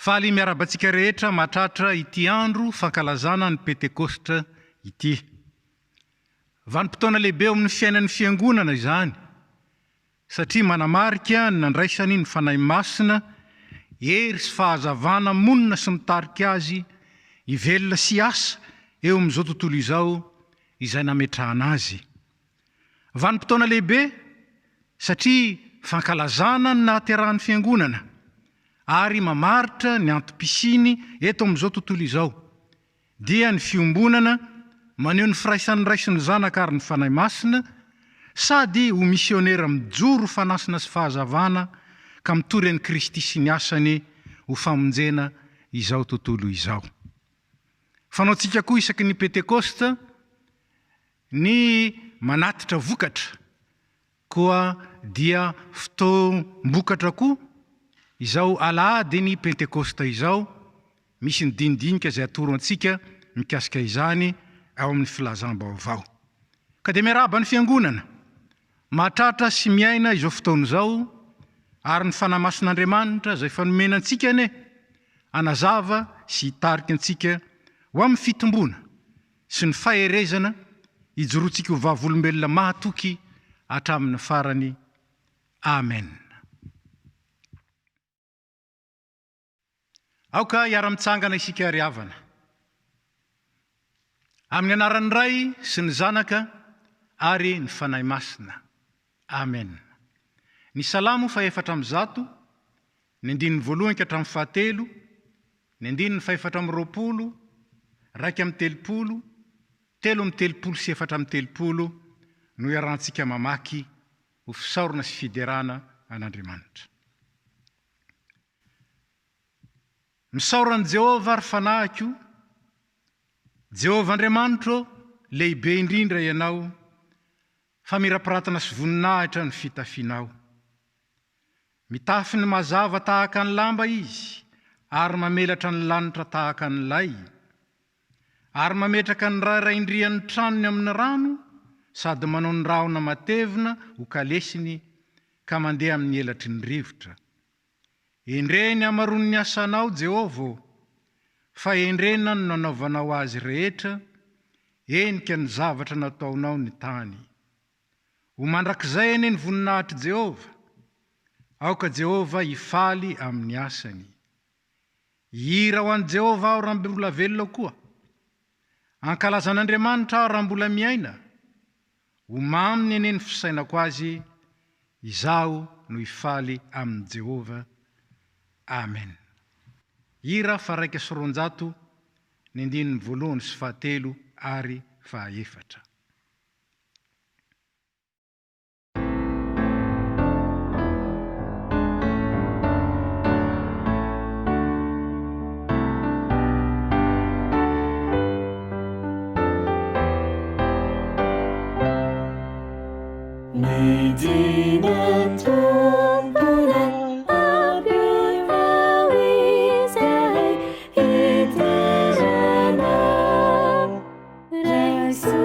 Faly miarahaba antsika rehetra mahatratra ity andro fankalazana ny Pentekosta ity. Vanim-potoana lehibe eo amin'ny fiainan'ny Fiangonana izany, satria manamarika ny nandraisany ny Fanahy Masina, hery sy fahazavana monina sy mitarika azy hivelona sy hiasa eo amin'izao tontolo izao izay nametrahana azy. Vanim-potoana lehibe satria fankalazana ny nahaterahan'ny Fiangonana ary mamaritra ny antom-pisiany eto amin'izao tontolo izao, dia ny fiombonana maneho ny firaisan'ny Ray sy ny Zanaka ary ny Fanahy Masina, sady ho misionera mijoro fanasina sy fahazavana ka mitory an'i Kristy sy ny asany ho famonjena izao tontolo izao. Fanaontsika koa isaky ny Pentekosta ny manatitra vokatra Koa dia fotoam-bokatra koa izao alahadin'ny Pentekosta izao, misy ny dinidinika izay atoro antsika mikasika izany ao amin'ny filazam-baovao. Ka dia miarahaba ny Fiangonana, mahatratra sy miaina izao fotoana izao, ary ny Fanahy Masin'Andriamanitra izay efa nomena antsika anie hanazava sy hitarika antsika ho amin'ny fitomboana sy ny faherezana hijoroantsika ho vavolombelona mahatoky hatramin'ny farany. Amen. Aoka hiara-mitsangana isika ry havana. Amin'ny anaran'ny Ray sy ny Zanaka ary ny Fanahy Masina. Amen. Ny Salamo fahefatra 100, ny andininy voalohany ka hatramin'ny fahatelo, ny andininy fahefatra 24, 31, 33 sy 34 no iarahantsika mamaky ho fisaorana sy fiderana an'Andriamanitra. Misaora an'i Jehovah, ry fanahiko, Jehovah Andriamanitro ô, lehibe indrindra Ianao, Famirapiratana sy voninahitra ny fitafianao. Mitafy ny mazava tahaka ny lamba izy, ary mamelatra ny lanitra tahaka ny lay, ary mametraka ny rairaindrian'ny tranony amin'ny rano, sady manao ny rahona matevina ho kalesiny ka mandeha amin'ny elatry ny rivotra. Endrey ny hamaroan'ny asanao, Jehovah ô! Fahendrena no nanaovanao azy rehetra, henika ny zavatra nataonao ny tany. Ho mandrakizay anie ny voninahitr'i Jehovah! Aoka Jehovah hifaly amin'ny asany. Hihira ho an'i Jehovah aho raha mbola velona koa. Hankalaza an'Andriamanitra aho raha mbola miaina. Ho maminy anie ny fisainako azy, izaho no hifaly amin'i Jehovah. Amen. Hira faha-201, ny andininy voalohany sy fahatelo ary fahaefatra. Midina Tomponay ampitao izay hitoeranao. Raiso.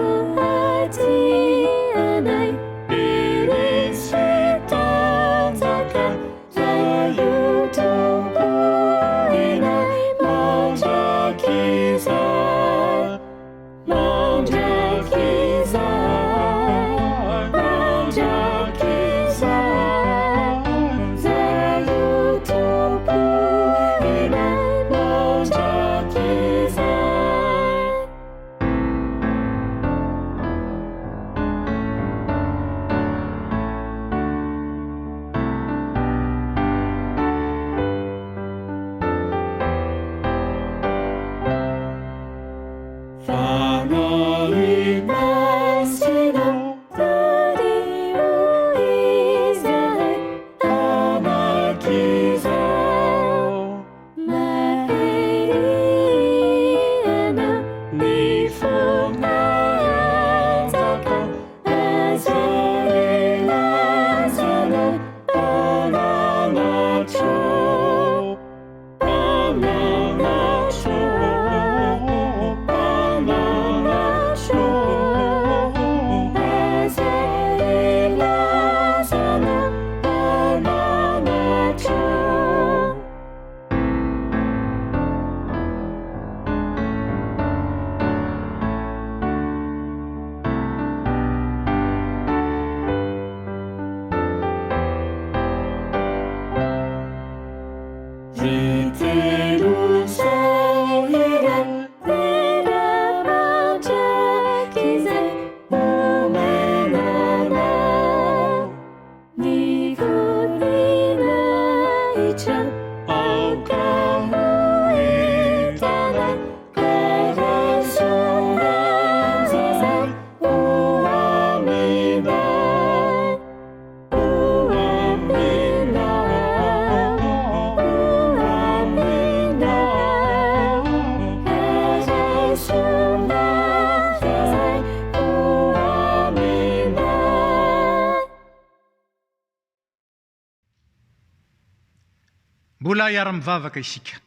Mbola hiara-mivavaka isika.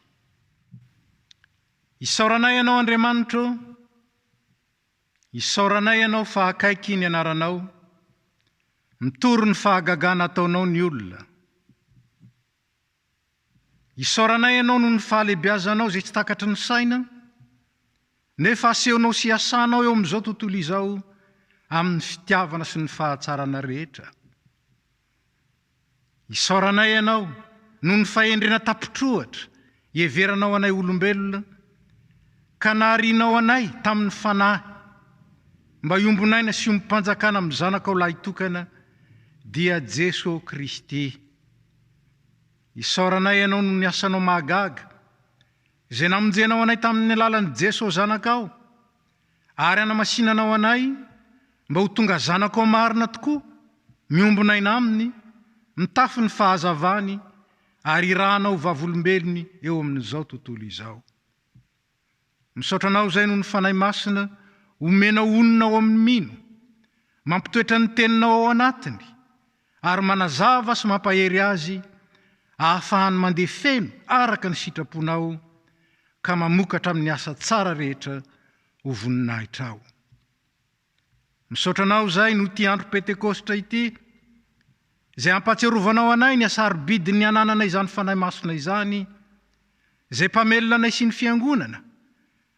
Isaoranay Ianao Andriamanitra ô, isaoranay Ianao fa akaiky ny anaranao, mitory ny fahagagana ataonao ny olona. Isaoranay Ianao noho ny fahalehibiazanao izay tsy takatry ny saina, nefa asehonao sy iasanao eo amin'izao tontolo izao amin'ny fitiavana sy ny fahatsarana rehetra. Isaoranay Ianao noho ny fahendrena tapitr'ohatra iheveranao anay olombelona, ka naharianao anay tamin'ny Fanahy mba hiombon'aina sy hiombom-panjakana amin'ny Zanakao Lahitokana, dia Jeso Kristy. Isaoranay Ianao noho ny asanao mahagaga, izay namonjenao anay tamin'ny alalan'i Jeso Zanakao, ary hanamasinanao anay mba ho tonga zanakao marina tokoa, miombon'aina Aminy, mitafy ny fahazavany, ary irahanao ho vavolombelony eo amin'izao tontolo izao. Misaotra Anao izay noho ny Fanahy Masina omenao honina ao amin'ny mino, mampitoetra ny Teninao ao anatiny, ary manazava sy mampahery azy ahafahany mandeha feno araka ny sitraponao ka mamokatra amin'ny asa tsara rehetra ho voninahitrao. Misaotra Anao izahay noho ity andro Pentekositra ity, izay ampahatsiarovanao anay ny hasarobidin'ny hananana izany Fanahy Masina izany, izay mpamelona anay sy ny Fiangonana,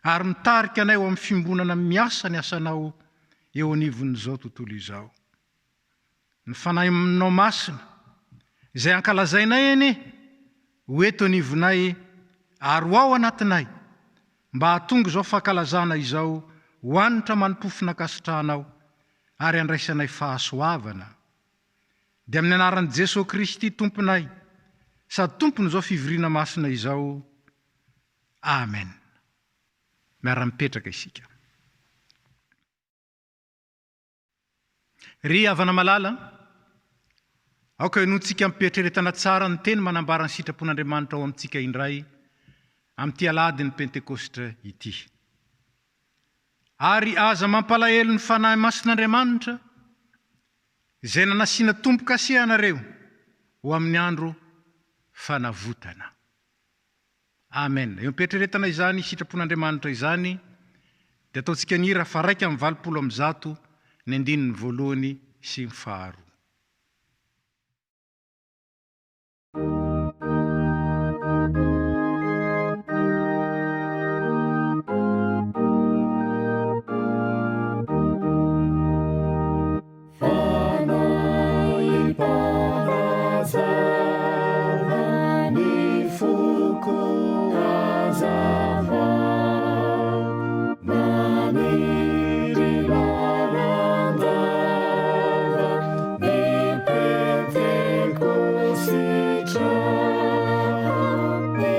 ary mitarika anay ho amin'ny fiombonana miasa ny asanao eo anivon'izao tontolo izao. Ny Fanahinao Masina, izay ankalazainay anie, ho eto anivonay ary ho ao anatinay, mba hahatonga izao fankalazana izao ho hanitra manim-pofona ankasitrahanao ary handraisanay fahasoavana. Dia amin'ny anaran'i Jesoa Kristy Tomponay sady Tompon'izao fivoriana masina izao. Amen. Miara-mipetraka isika. Ry havana malala, aoka henointsika amim-pieritreretana tsara ny teny manambara ny sitrapon'Andriamanitra ao amintsika indray amin'ity alahadin'ny Pentekositra ity. Ary aza mampalahelo ny Fanahy Masin'Andriamanitra, izay nanasiana tombo-kase anareo ho amin'ny andro fanavotana. Amen. Eo am-pieritreretana izany sitrapon'Andriamanitra izany dia ataontsika ny hira faha 181 ny andininy voalohany sy ny faharoa. Fanahy mpanazava ny foko hazava, Maniry lalandava ny Pentekositra, Ny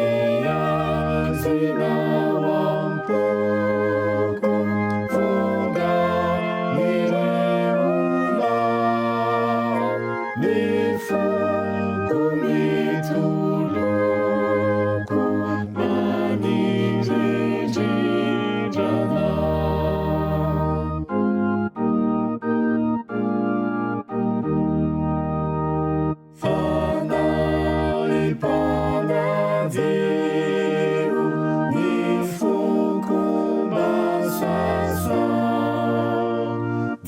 azina ao am-poko Fonga Ireona ny foko mitoloko maniry indrindra anao. Fanahy mpanadio ny foko mba sasao,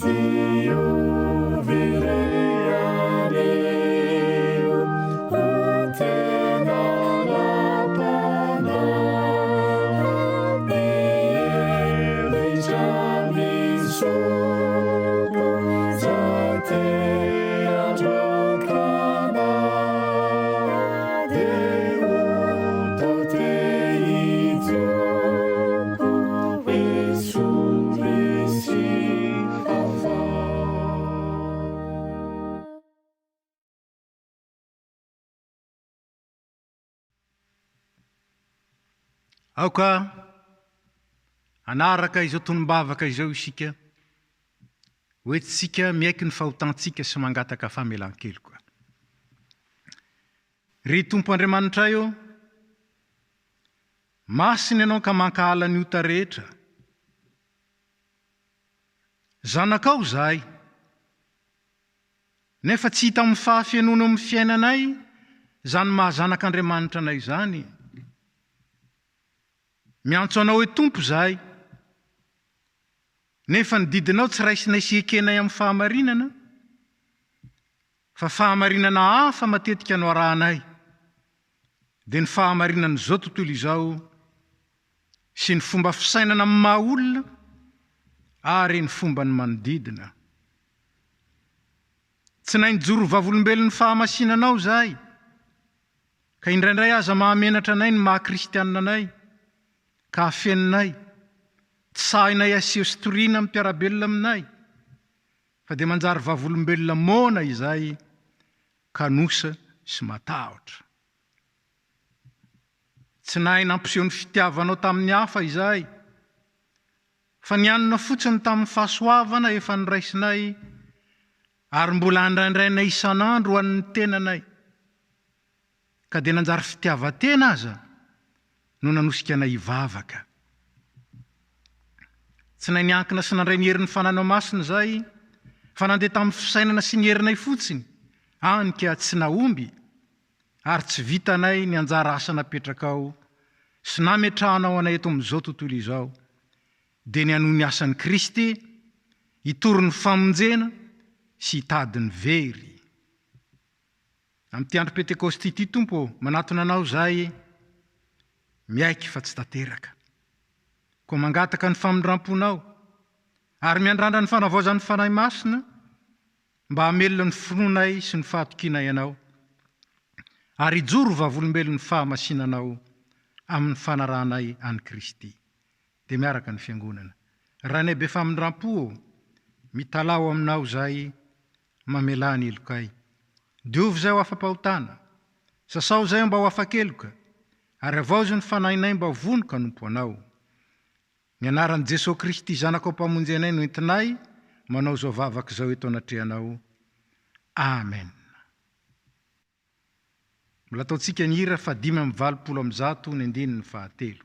diovy re anio ho tena lapanao, ny hevitra misoko zate. Aoka hanaraka izao tonom-bavaka izao isika. Hoentintsika miaiky ny fahotantsika sy mangataka famelan-keloka. Ry Tompo Andriamanitray ô, masina Ianao ka mankahala ny ota rehetra. Zanakao izahay, nefa tsy hita amin'ny fahafenoana eo amin'ny fiainanay. izany maha zanak'Andriamanitra anay izany. Miantso Anao hoe Tompo izahay, nefa ny didinao tsy raisinay sy ekenay amin'ny fahamarinana, fa fahamarinana hafa matetika no arahanay, dia ny fahamarinan'izao tontolo izao sy ny fomba fisainana amin'ny maha olona ary ny fomban'ny manodidina. Tsy nahay nijoro ho vavolombelon'ny fahamasinanao izahay, ka indraindray aza mahamenatra anay ny maha kristianina anay, ka afeninay, tsy sahinay aseho sy toriana amin'ny mpiara-belona aminay, fa dia manjary vavolombelona moana izahay, kanosa sy matahotra. Tsy nahay nampiseho ny fitiavanao tamin'ny hafa izahay, fa nianona fotsiny tamin'ny fahasoavana efa noraisinay ary mbola andraindrainay isan'andro ho an'ny tenanay, ka dia nanjary fitiavan-tena aza no nanosika anay hivavaka. Tsy nahay niankina sy nandray ny herin'ny Fanahinao Masina izahay, fa nandeha tamin'ny fisainana sy ny herinay fotsiny, hany ka tsy nahomby ary tsy vitanay ny anjara asa napetrakao sy nametrahanao anay eto amin'izao tontolo izao, dia ny hanohy ny asan'i Kristy, hitory ny famonjena sy hitady ny very. Amin'ity andro Pentekosta ity, Tompo ô, manatona Anao izahay, miaiky fa tsy tanteraka. Koa mangataka ny famindram-ponao, ary miandrandra ny fanavaozan'ny Fanahy Masina, mba hamelona ny finoanay sy ny fahatokianay Anao, ary hijoro ho vavolombelon'ny fahamasinanao amin'ny fanarahanay an'i Kristy. Dia miaraka ny Fiangonana. Rainay be famindram-po ô, mitalaho Aminao izahay, mamelà ny helokay. Diovy izay ho afa-pahotana, sasao izay mba ho afa-keloka, ary havaozy ny fanahinay mba ho vonoka hanompo Anao. Ny anaran'i Jesoa Kristy Zanakao Mpamonjy anay no entinay manao izao vavaka izao eto anatrehanao. Amen. Mbola ataontsika ny hira faha 185 ny andininy fahatelo.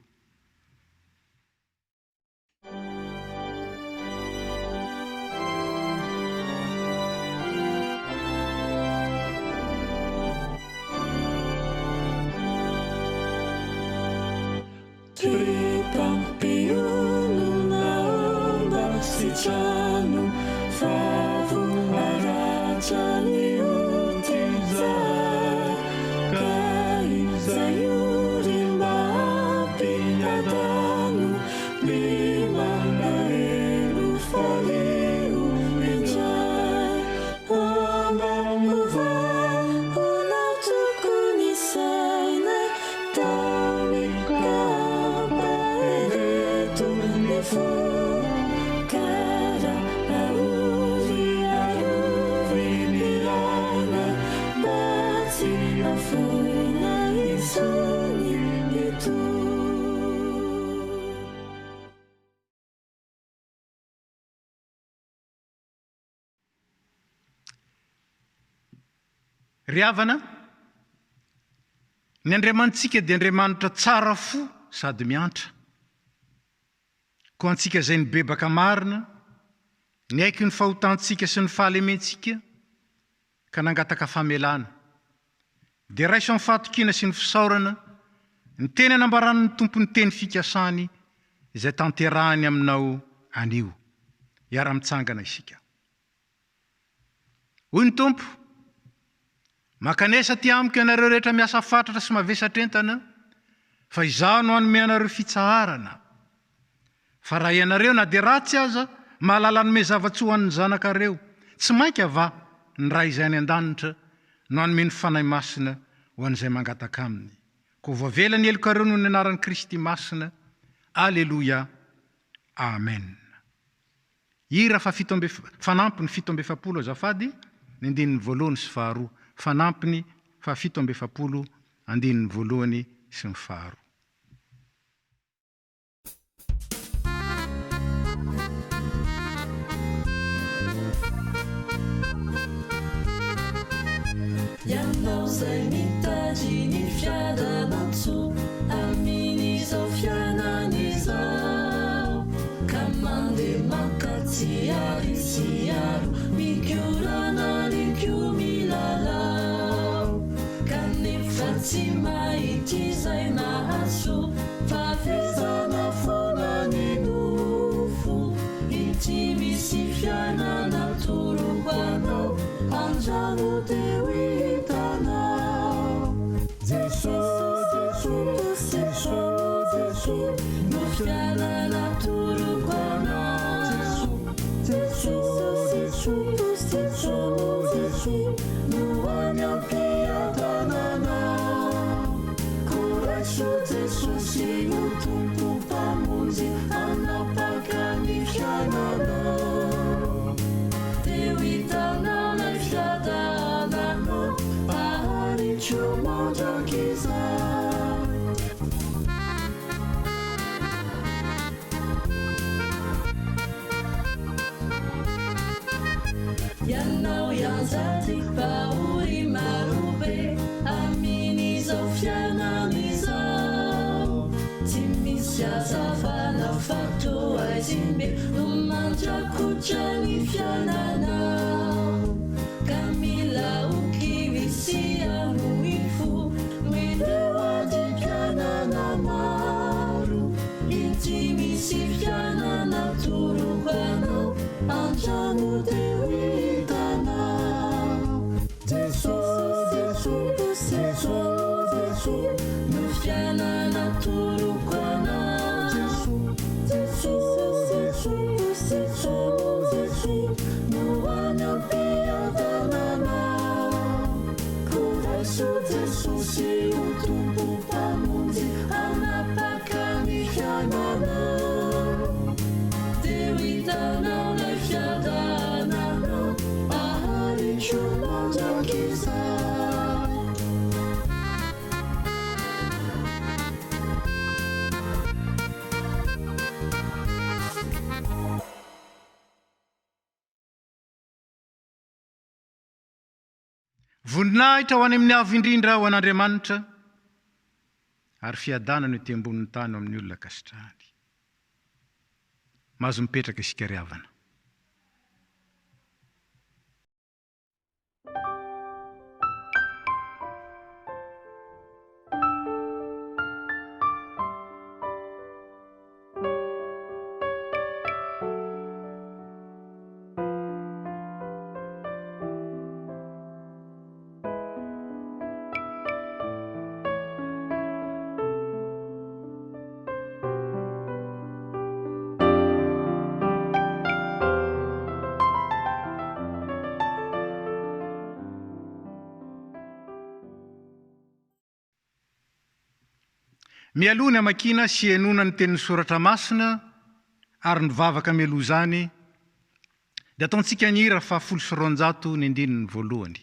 Ry havana, ny Andriamanitsika dia Andriamanitra tsara fo sady miantra. Koa antsika izay nibebaka marina, niaiky ny fahotantsika sy ny fahalementsika, ka nangataka famelana, dia raiso amin'ny fahatokiana sy ny fisaorana ny teny anambaran'ny Tompo ny teny fikasany izay tanterahiny aminao anio. Hiara-mitsangana isika. Hoy ny Tompo, Mankanesa aty amiko ianareo rehetra miasa fatratra sy mavesatra entana, fa Izaho no hanome anareo fitsaharana. Fa raha ianareo, na dia ratsy aza, mahalala hanome zava-tsoa ho an'ny zanakareo, tsy mainka va ny Ray izay any an-danitra no hanome ny Fanahy Masina ho an'izay mangataka Aminy? Koa voavela ny helokareo noho ny anaran'i Kristy Masina. Aleloia. Amen. Hira fahafito amby fanampiny 47 azafady, ny andininy voalohany sy faharoa. Fanampiny fahafito amby efapolo, andininy voalohany sy ny faharoa. Ianao izay mitady ny fiadanantsoa amin'izao fiainana izao ka mandeha mankatsy ary sy aroa mikorana ary koa milalao kanefa. tsy mahita izay mahasoa fa vizana foana ny nofo Ity misy fiainana atoroko anao andramo dia ho hitanao Jesosy Jesosy Jesosy Jesosy no fiainana atoroko anao Jesosy Jesosy Jesosy Jesosy no hany ampiadanana Koa raiso Jesosy ho Tompo Mpamonjy hanapaka ny fiainanao Dia ho hitanao ilay fiadanana haharitro mandrakizay. Ianao ianjady mpahory marobe amin'izao fiainana izao. Tsy misy hazavana fa toa haizim-be no mandrakotra ny fiainanao. Ka mila ho kivy sy hamoy fo noho ireo adim-piainana maro. Ity misy fiainana atoroko anao antrano dia ho hitanao. Jesosy Jesosy Jesosy Jesosy no fiainana atoroko anao. Jesosy Jesosy Jesosy Jesosy no hany ampiadanana. Koa raiso Jesosy ho Tompo Mpamonjy hanapaka ny fiainanao. Dia ho hitanao ilay fiadanana haharitro mandrakizay. Voninahitra ho any amin'ny Avo Indrindra ho an'Andriamanitra, ary fiadanana ety ambonin'ny tany ho amin'ny olona ankasitrahany. Mahazo mipetraka isika ry havana. Mialoha ny hamakiana sy henoana ny tenin'ny Soratra Masina ary ny vavaka mialoha izany dia ataontsika ny hira faha 210 ny andininy voalohany.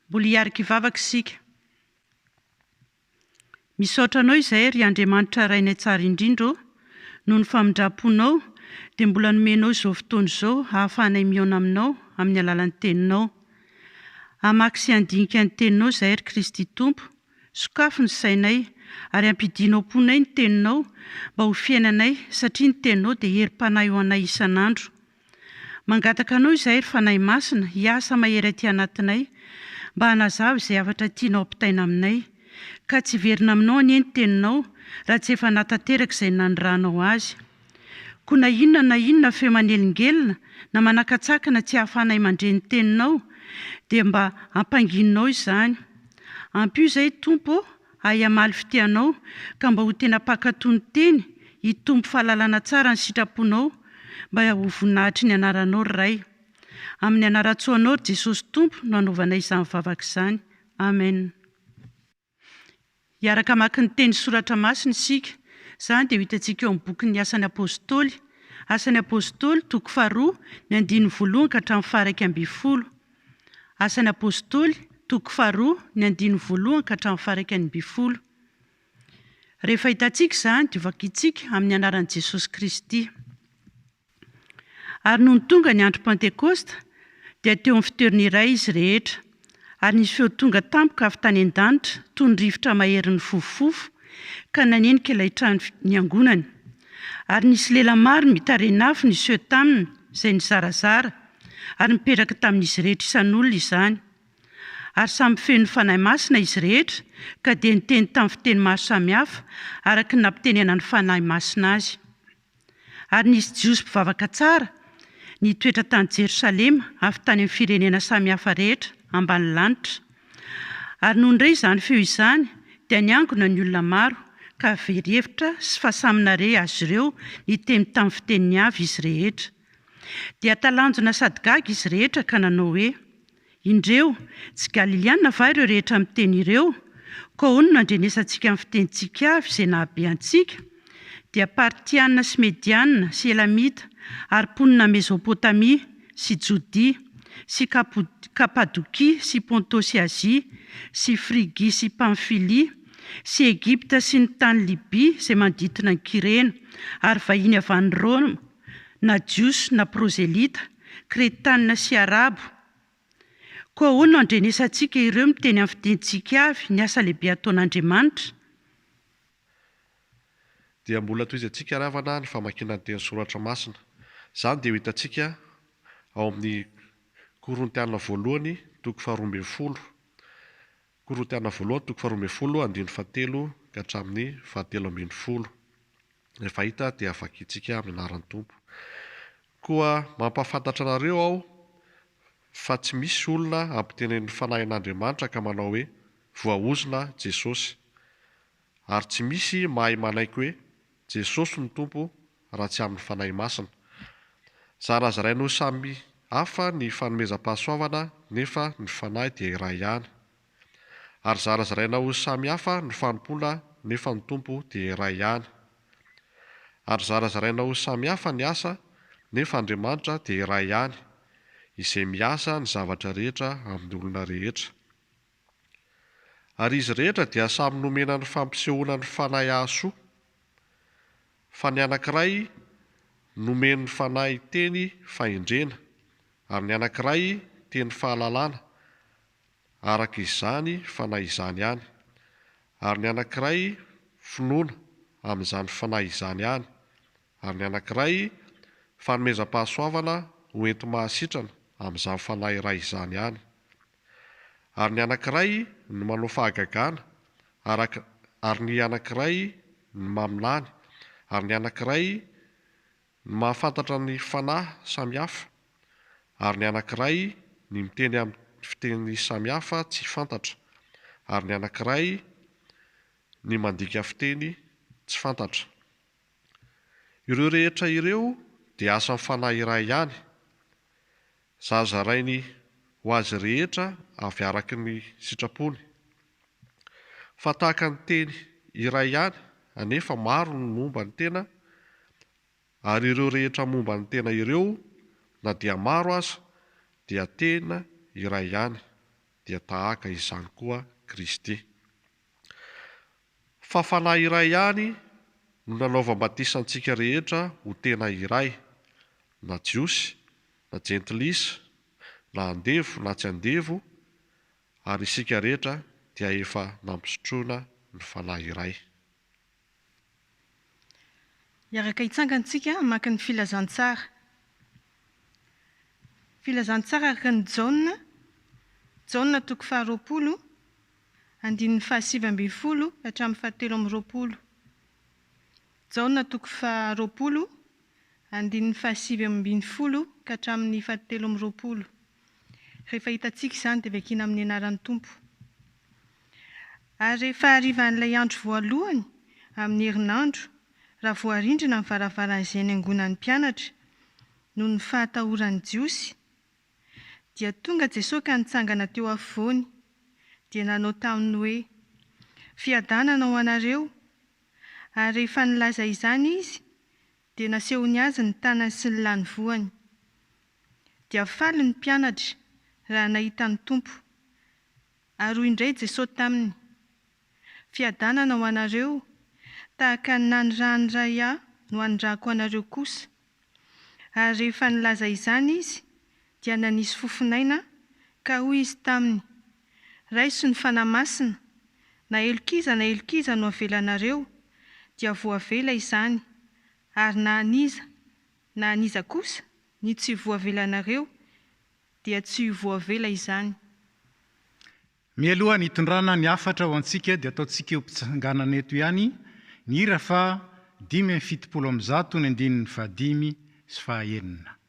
Mbola hiarikivavaka isika. Misaotra Anao izahay ry Andriamanitra Rainay tsara indrindra ô, noho ny famindram-ponao dia mbola nomenao izao fotoana izao hahafahanay mihaona Aminao amin'ny alalan'ny Teninao. Hamaky sy handinika ny Teninao izahay ry Kristy Tompo, sokafy ny sainay ary ampidino ao am-ponay ny Teninao mba ho fiainanay satria ny Teninao dia herim-panahy ho anay isan'andro. Mangataka Anao izahay ry Fanahy Masina hiasa mahery aty anatinay mba hanazava izay hafatra tianao ampitaina aminay. Ka tsy hiverina aminao anie ny teninao raha tsy efa nahatanteraka izay nanirahanao azy. Koa na inona na inona feo manelingelina na manakatsakana tsy ahafahanay mandre ny Teninao, dia mba ampangininao izany. Ampio izay, Tompo ô, ahy hamaly fitia Anao, ka mba ho tena mpankatò ny Teny, hitombo fahalalana tsara ny sitraponao, mba ho voninahitry ny Anaranao, ry Ray. Amin'ny anaran-tsoanao, ry Jesosy Tompo, no anaovanay izany vavaka izany. Amen. Hiaraka hamaky ny teny soratra masina isika. Izany dia ho hitantsika eo amin'ny bokin'ny Asan'ny Apostoly. Asan'ny Apostoly, toko faharoa, ny andininy voalohany ka hatramin'ny faha-11. Asan'ny Apostoly, toko faharoa, ny andininy voalohany ka hatramin'ny faha-11. Rehefa hitantsika izany dia hovakintsika amin'ny anaran'i Jesosy Kristy. Ary nony tonga ny andro Pentekosta, dia teo amin'ny fitoerana iray izy rehetra. Ary nisy feo tonga tampoka avy tany an-danitra, toy ny rivotra mahery nifofofofo, ka nanenika ilay trano niangonany. Ary nisy lela maro mitarehin'afo niseho taminy, izay nizarazara, ary nipetraka tamin'izy rehetra isan'olona izany. Ary samy feno ny Fanahy Masina izy rehetra, ka dia niteny tamin'ny fiteny maro samihafa, araka ny nampitenenan'ny Fanahy Masina azy. Ary nisy Jiosy mpivavaka tsara nitoetra tany Jerosalema avy tany amin'ny firenena samihafa rehetra ambany lanitra. Ary nony re izany feo izany, dia niangona ny olona maro, ka very hevitra sy fa samy nare azy ireo niteny tamin'ny fiteniny avy izy rehetra. Dia talanjona sady gaga izy rehetra ka nanao hoe, Indreo, tsy Galiliana va ireo rehetra miteny ireo? Koa ahoana no andrenesantsika ny fitenintsika avy izay nahabe antsika? Dia Partiana sy Mediana sy Elamita ary mponina Mezopotamia sy Jodia sy Kapadokia sy Ponto sy Azia sy Frigia sy Pamfilia sy Egypta sy ny tany Libia izay manodidina an'i Kyrena ary vahiny avy any Roma na Jiosy na prozelita, Kretanina sy Arabo. Koa ahoana no andrenesantsika ireo miteny amin'ny fitenintsika avy ny asa lehibe ataon'Andriamanitra? Dia mbola tohizantsika ry havana ny famakiana ny teny soratra masina. Izany dia ho hitantsika ao amin'ny Korintiana voalohany toko faharoa ambin'ny folo. Korintiana voalohany toko faharoa ambin'ny folo andininy fahatelo ka hatramin'ny fahatelo ambin'ny folo. Rehefa hita dia vakintsika amin'ny anaran'ny Tompo. Koa mampahafantatra anareo aho fa tsy misy olona ampitenenin'ny Fanahin'Andriamanitra ka manao hoe, Voaozona Jesosy. Ary tsy misy mahay manaiky hoe, Jesosy no Tompo raha tsy amin'ny Fanahy Masina. Zarazaraina ho samy hafa ny fanomezam-pahasoavana nefa ny Fanahy dia iray ihany. Ary zarazaraina ho samy hafa ny fanompoana nefa ny Tompo dia iray ihany. Ary zarazaraina ho samy hafa ny asa nefa Andriamanitra dia iray ihany, izay miasa ny zavatra rehetra amin'ny olona rehetra. Ary izy rehetra dia samy nomena ny fampisehoana ny Fanahy hahasoa. Fa ny anankiray nomen'ny Fanahy teny fahendrena, ary ny anankiray teny fahalalana, araka izany fanahy izany ihany, ary ny anankiray finoana amin'izany fanahy izany ihany, ary ny anankiray fanomezam-pahasoavana ho enti-mahasitrana amin'izany fanahy iray izany ihany, ary ny anankiray ny manao fahagagana, araka ary ny anankiray ny maminany, ary ny anankiray Ny mahafantatra ny fanahy samy hafa, ary ny anankiray ny miteny amin'ny fiteny samy hafa tsy fantatra, ary ny anankiray ny mandika fiteny tsy fantatra. Ireo rehetra ireo dia asan'ny Fanahy iray ihany, zarazarainy ho azy rehetra avy araka ny sitrapony. Fa tahaka ny teny iray ihany anefa maro ny momba ny tena ary ireo rehetra momba ny tena ireo na dia maro aza dia tena iray ihany dia tahaka izany koa Kristy. Fa Fanahy iray ihany no nanaovam-batisa antsika rehetra ho tena iray, na Jiosy na Jentilisa, na andevo na tsy andevo, ary isika rehetra dia efa nampisotroina ny Fanahy iray. Hiaraka hitsangana isika hamaky ny filazantsara. Filazantsara araka an'i Jaona, Jaona toko faharoapolo, andininy fahasivy ambin'ny folo hatramin'ny fahatelo amby roapolo. Jaona toko faharoapolo, andininy fahasivy ambinifolo ka hatramin'ny fahatelo amby 20. Rehefa hitantsika izany dia vakiana amin'ny anaran'ny Tompo. Ary rehefa harivan'ilay andro voalohany amin'ny herinandro, raha voarindrina ny varavaran'izay niangonan'ny mpianatra, noho ny fahatahoran'ny Jiosy, dia tonga Jesoa ka nitsangana teo afovoany, dia nanao taminy hoe, Fiadanana ho anareo! Ary rehefa nilaza izany Izy, dia nasehony azy ny tanany sy ny lanivoany. Dia faly ny mpianatra raha nahita ny Tompo. Ary hoy indray Jesoa taminy, Fiadanana ho anareo, tahaka ny nanirahan'ny Ray Ahy no anirahako anareo kosa. Ary rehefa nilaza izany Izy, dia nanisy fofon'aina, ka hoy Izy taminy, Raiso ny Fanahy Masina, na helok'iza na helok'iza no avelanareo, dia voavela izany, ary na an'iza na an'iza kosa ny tsy voavelanareo, dia tsy ho voavela izany. Mialoha ny hitondrana ny hafatra ho antsika dia ataontsika eo mpitsanganana eto ihany ny hira faha 175 ny andininy fahadimy sy fahaenina.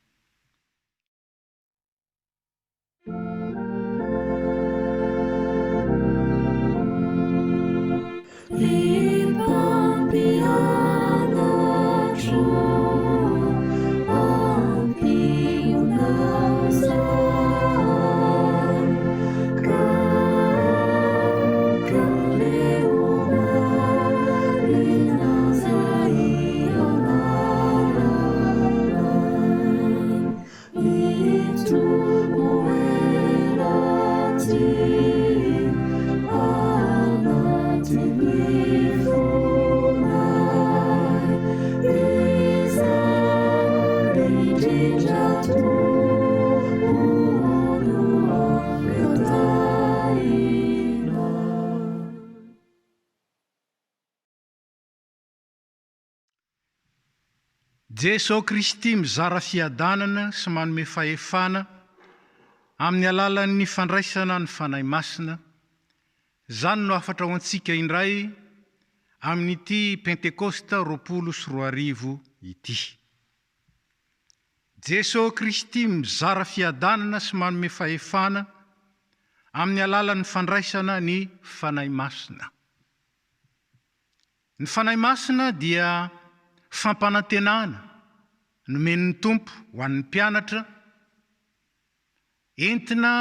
Jesoa Kristy mizara fiadanana sy manome fahefana amin'ny alalan'ny fandraisana ny Fanahy Masina, izany no hafatra ho antsika indray amin'ity Pentekosta 2020 ity. Jesoa Kristy mizara fiadanana sy manome fahefana amin'ny alalan'ny fandraisana ny Fanahy Masina. Ny Fanahy Masina dia fampanantenana nomen'ny Tompo ho an'ny mpianatra, entina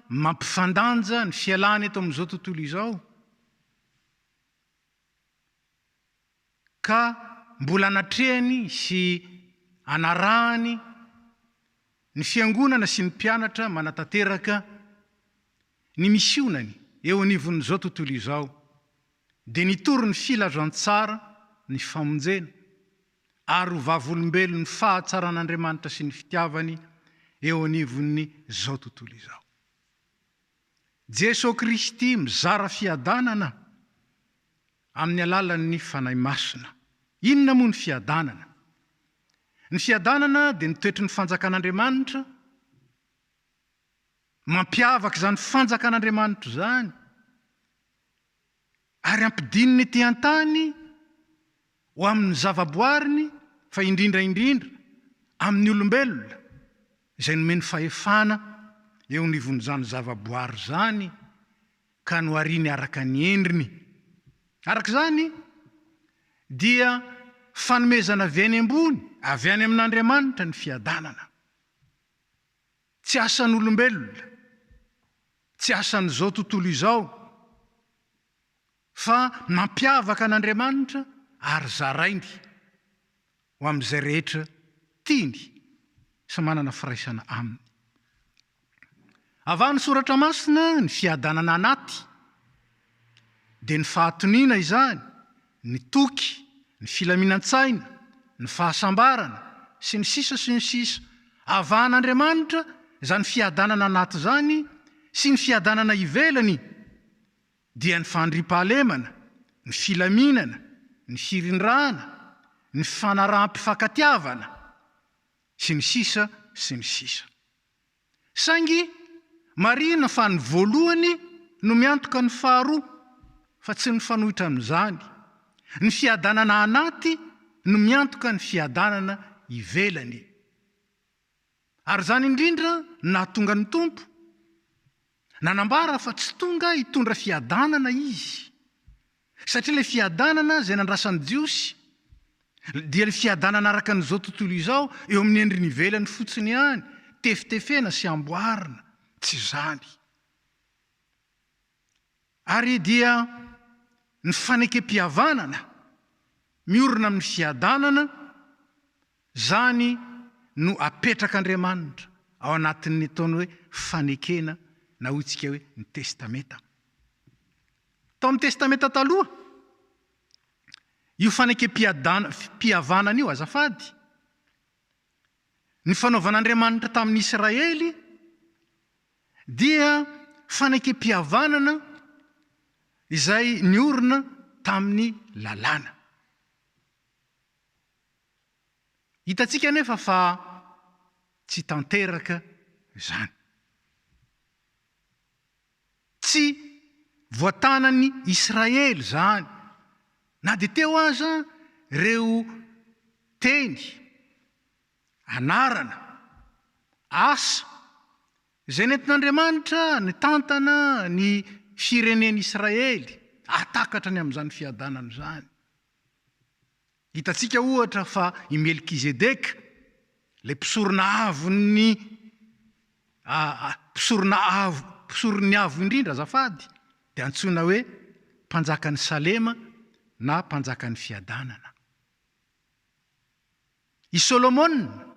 mampifandanja ny fialana eto amin'izao tontolo izao, ka mbola anatrehany sy anarahany ny Fiangonana sy ny mpianatra manatanteraka ny misionany eo anivon'izao tontolo izao. dia nitory ny filazantsara ny famonjena ary ho vavolombelon'ny fahatsaran'Andriamanitra sy ny fitiavany eo anivon'ny izao tontolo izao. Jesoa Kristy mizara fiadanana amin'ny alalan'ny Fanahy Masina. Inona moa ny fiadanana? Ny fiadanana dia ny toetry ny fanjakan'Andriamanitra, mampiavaka izany fanjakan'Andriamanitra izany, Ary ampidininy ety an-tany ho amin'ny zavaboariny fa indrindra indrindra amin'ny olombelona izay nomeny fahefana eo anivon'izany zavaboary izany ka nohariany araka ny endriny. Araka izany dia fanomezana avy any ambony, avy any amin'Andriamanitra ny fiadanana. Tsy asan'olombelona, tsy asan'izao tontolo izao, fa mampiavaka an'Andriamanitra ary zarainy ho amin'izay rehetra tiany sy manana firaisana aminy. Avahan'ny Soratra Masina ny fiadanana anaty, dia ny fahatoniana izany, ny toky, ny filaminan-tsaina, ny fahasambarana, sy ny sisa sy ny sisa Avahan'Andriamanitra izany fiadanana anaty izany sy ny fiadanana ivelany dia ny fandriampahalemana, ny filaminana, ny firindrana, ny fanaraham-pifankatiavana, sy ny sisa sy ny sisa. Saingy marihina fa ny voalohany no miantoka ny faharoa fa tsy ny mifanohitra amin'izany. Ny fiadanana anaty no miantoka ny fiadanana ivelany. Ary izany indrindra no nahatonga ny Tompo nanambara fa tsy tonga hitondra fiadanana Izy, satria ilay fiadanana izay nandrasan'ny Jiosy dia ilay fiadanana araka an'izao tontolo izao eo amin'ny endriny ivelany fotsiny ihany, tefitefena sy amboarina. Tsy izany. Ary dia ny fanekem-pihavanana miorina amin'ny fiadanana, izany no apetrak'Andriamanitra ao anatin'ny ataony hoe fanekena na hoy tsika hoe ny testamenta. Tao amin'ny testamenta taloha, io fanekem-pihavanana io azafady, ny fanaovan'Andriamanitra tamin'ny Israely dia fanekem-pihavanana izay niorina tamin'ny lalàna. Hitantsika anefa fa tsy tanteraka izany. Tsy voatanan'ny Israely izany na dia teo aza ireo teny, anarana, asa izay nentin'Andriamanitra nitantana ny firenen'Israely hahatakatra ny amin'izany fiadanana izany. Hitantsika ohatra fa i Melkizedeka, ilay mpisorona avon'ny mpisorona avo, mpisoron'ny avo indrindra azafady, dia antsoina hoe mpanjakan'i Salema na mpanjakan'ny fiadanana. I Solomona,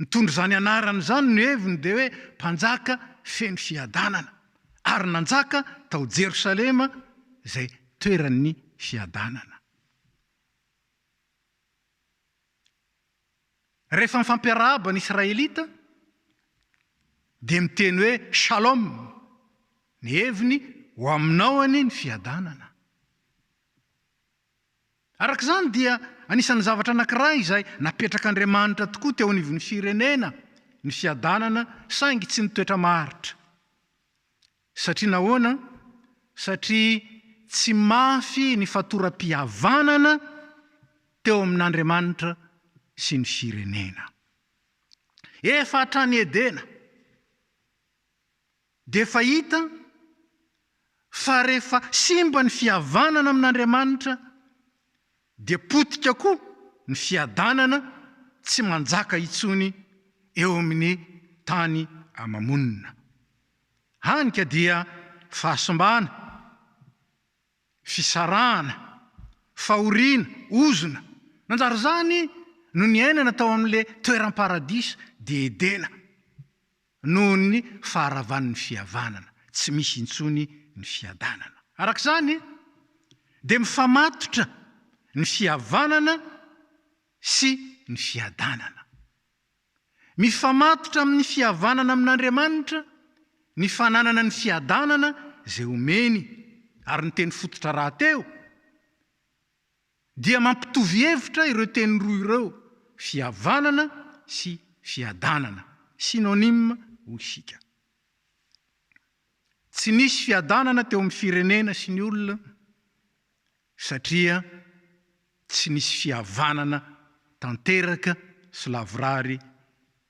Nitondra izany anarana izany ny heviny dia hoe mpanjaka feno fiadanana, ary nanjaka tao Jerosalema izay toeran'ny fiadanana. Rehefa mifampiarahaba ny Israelita dia miteny hoe Shalom, ny heviny ho aminao anie ny fiadanana. Araka izany dia anisan'ny zavatra anankiray izay napetrak'Andriamanitra tokoa teo anivon'ny firenena ny fiadanana saingy tsy nitoetra maharitra. Satria nahoana? Satria tsy mafy ny fatoram-pihavanana teo amin'Andriamanitra sy ny firenena. Efa hatrany Edena dia efa hita fa rehefa simba ny fihavanana amin'Andriamanitra dia potika koa ny fiadanana tsy manjaka intsony eo amin'ny tany ama-monina. Hany ka dia fahasimbana, fisarahana, fahoriana, ozona, nanjary izany no niainana tao amin'ilay toeram-paradisa dia Edena. Noho ny faharavan'ny fihavanana, tsy misy intsony ny fiadanana. Araka izany, dia mifamatotra ny fihavanana sy ny fiadanana. Mifamatotra amin'ny fihavanana amin'Andriamanitra ny fananana ny fiadanana izay omeny, ary ny teny fototra rahateo dia mampitovy hevitra ireo teny roa ireo, fihavanana sy fiadanana, synonyme hoy isika. Tsy nisy fiadanana teo amin'ny firenena sy ny olona satria tsy nisy fihavanana tanteraka sy lavorary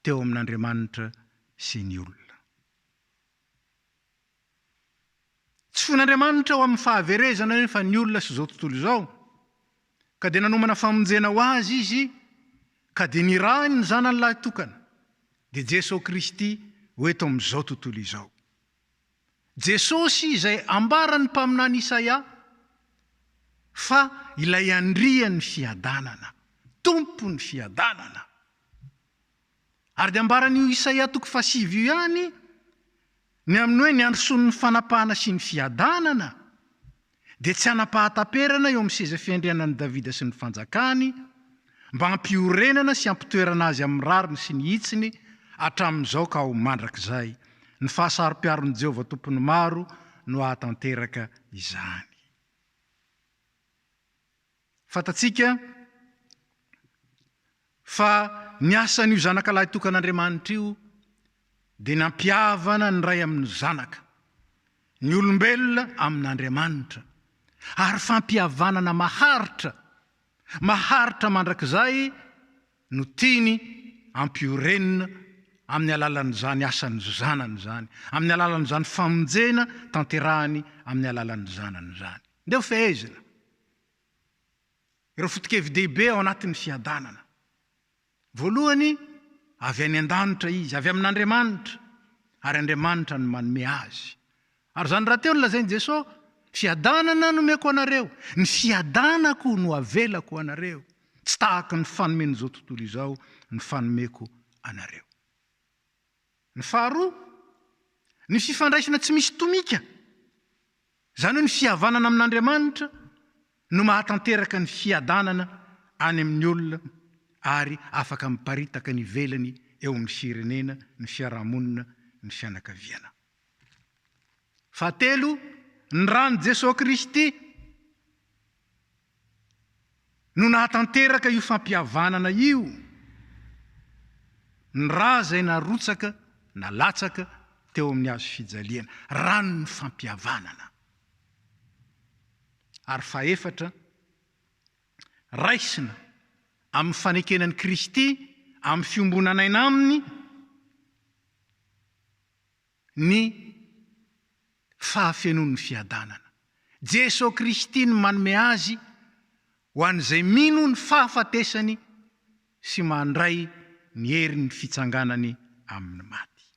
teo amin'Andriamanitra sy ny olona. Tsy foin'Andriamanitra ho amin'ny fahaverezana anefa ny olona sy izao tontolo izao, ka dia nanomana famonjena ho azy Izy, ka dia nirahiny ny Zanany lahitokana, dia Jesoa Kristy ho eto amin'izao tontolo izao. Jesosy izay ambaran'ny mpaminany Isaia fa ilay Andrian'ny fiadanana, Tompon'ny fiadanana. Ary dia ambaran'io Isaia toko fahasivy io ihany ny amin'ny hoe ny androsoan'ny fanapahana sy ny fiadanana dia tsy hanam-pahataperana eo amin'ny seza fiandrianan'i Davida sy ny fanjakany, mba hampiorenana sy hampitoerana azy amin'ny rariny sy ny hitsiny hatramin'izao ka ho mandrakizay. Ny fahasaro-piaron'i Jehovah Tompon'ny maro no hahatanteraka izany. Fantatsika fa ny asan'io Zanaka Lahitokan'Andriamanitra io dia nampihavana ny Ray amin'ny Zanaka, ny olombelona amin'Andriamanitra, ary fampihavanana maharitra. Maharitra mandrakizay no tiany ampiorenina amin'ny alalan'izany asan'ny Zanany izany, amin'ny alalan'izany famonjena tanterahiny amin'ny alalan'ny Zanany izany. Ndeha ho fehezina ireo foto-kevi-dehibe ao anatin'ny fiadanana. Voalohany, avy any an-danitra izy, avy amin'Andriamanitra, ary Andriamanitra no manome azy. Ary izany rahateo no lazain'i Jesoa, Fiadanana no omeko anareo, ny fiadanako no avelako ho anareo, tsy tahaka ny fanomen'izao tontolo izao ny fanomeko anareo. Ny faharoa, ny fifandraisana tsy misy tomika, izany hoe ny fihavanana amin'Andriamanitra no mahatanteraka ny fiadanana any amin'ny olona ary afaka miparitaka any ivelany eo amin'ny firenena, ny fiarahamonina, ny fianakaviana. Fahatelo, ny ran'i Jesoa Kristy no nahatanteraka io fampihavanana io. Ny ra izay narotsaka na latsaka teo amin'ny hazo fijaliana, ran'ny fampihavanana. Ary fahefatra, raisina amin'ny fanekena an'i Kristy, amin'ny fiombonan'aina Aminy, ny fahafenoan'ny fiadanana. Jesoa Kristy no manome azy ho an'izay mino ny fahafatesany sy mandray ny herin'ny fitsanganany amin'ny maty.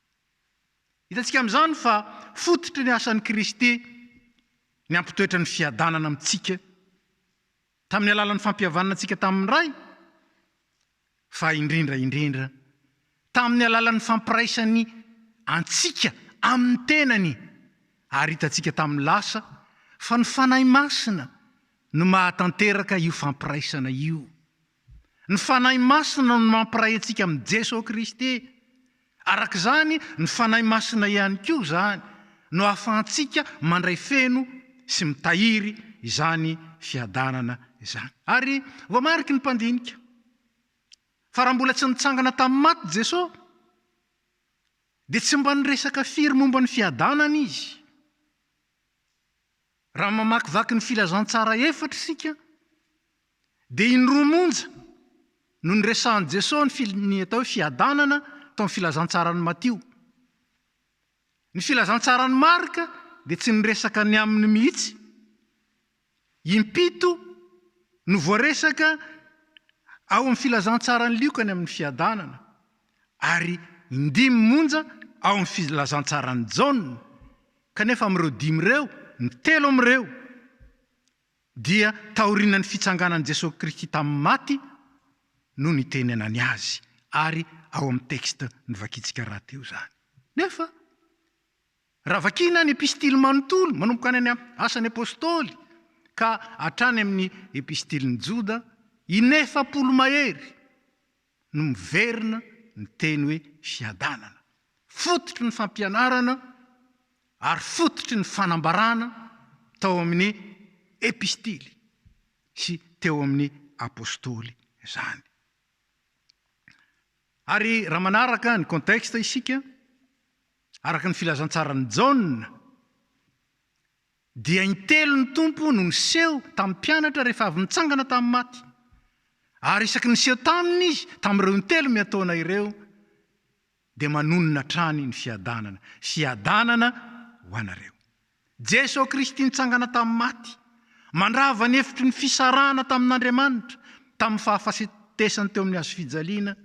Hitantsika amin'izany fa fototry ny asan'i Kristy ny hampitoetra ny fiadanana amintsika tamin'ny alalan'ny fampihavanana antsika tamin'ny Ray, fa indrindra indrindra tamin'ny alalan'ny fampiraisany antsika amin'ny tenany, ary hitantsika tamin'ny lasa fa ny Fanahy Masina no mahatanteraka io fampiraisana io. Ny Fanahy Masina no mampiray antsika amin'i Jesoa Kristy. Araka izany, ny Fanahy Masina ihany koa izany no ahafahantsika mandray feno sy mitahiry izany fiadanana izany. Ary voamariky ny mpandinika fa raha mbola tsy nitsangana tamin'ny maty Jesoa dia tsy mba niresaka firy momba ny fiadanana Izy. Raha mamakivaky ny filazantsara efatra isika dia indroa monja no niresahan'i Jesoa ny ny atao hoe fiadanana tao amin'ny filazantsaran'i Matio. Ny filazantsaran'i Marka dia tsy niresaka ny aminy mihitsy. Impito no voaresaka ao amin'ny filazantsaran'i Lioka ny amin'ny fiadanana, ary indimy monja ao amin'ny filazantsaran'i Jaona, kanefa amin'ireo dimy ireo, ny telo amin'ireo dia taorian'ny fitsanganan'i Jesoa Kristy tamin'ny maty no nitenenany azy, ary ao amin'ny texte novakintsika rahateo izany. Nefa raha vakiana ny epistily manontolo, manomboka any amin'ny Asan'ny Apostoly ka hatrany amin'ny epistilin'i Joda, inefapolo mahery no miverina ny teny hoe fiadanana. Fototry ny fampianarana ary fototry ny fanambarana tao amin'ny epistily sy teo amin'ny apostoly izany. Ary raha manaraka ny contexte isika, araka ny filazantsaran'i Jaona, dia intelo ny Tompo no niseho tamin'ny mpianatra rehefa avy nitsangana tamin'ny maty. Ary isaky ny niseho taminy Izy, tamin'ireo intelo miantaona ireo, dia manonona hatrany ny fiadanana. Fiadanana ho anareo. Jesoa Kristy nitsangana tamin'ny maty, mandrava ny efitry ny fisarahana tamin'Andriamanitra, tamin'ny fahafasetesany teo amin'ny hazofijaliana,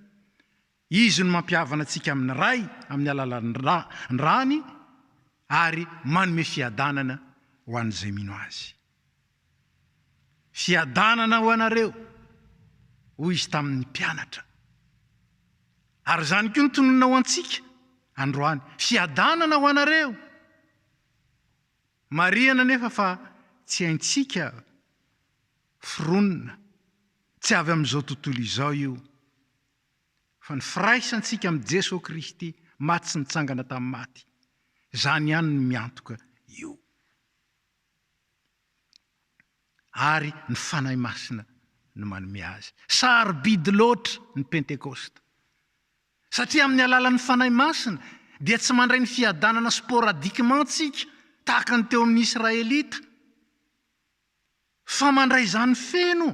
Izy no mampihavana antsika amin'ny Ray amin'ny alalan'ny ny rany ary manome fiadanana ho an'izay mino Azy. Fiadanana ho anareo, hoy Izy tamin'ny mpianatra. Ary izany koa no tononina ho antsika androany, fiadanana ho anareo. Marihana anefa fa tsy haintsika foronina, tsy avy amin'izao tontolo izao io. Fa ny firaisantsika amin'i Jesoa Kristy maty sy nitsangana tamin'ny maty, izany ihany no miantoka io. Ary ny Fanahy Masina no manome azy. Sarobidy loatra ny Pentekosta. Satria amin'ny alalan'ny Fanahy Masina dia tsy mandray ny fiadanana sporadiquement tsika tahaka ny teo amin'ny Israelita, fa mandray izany feno.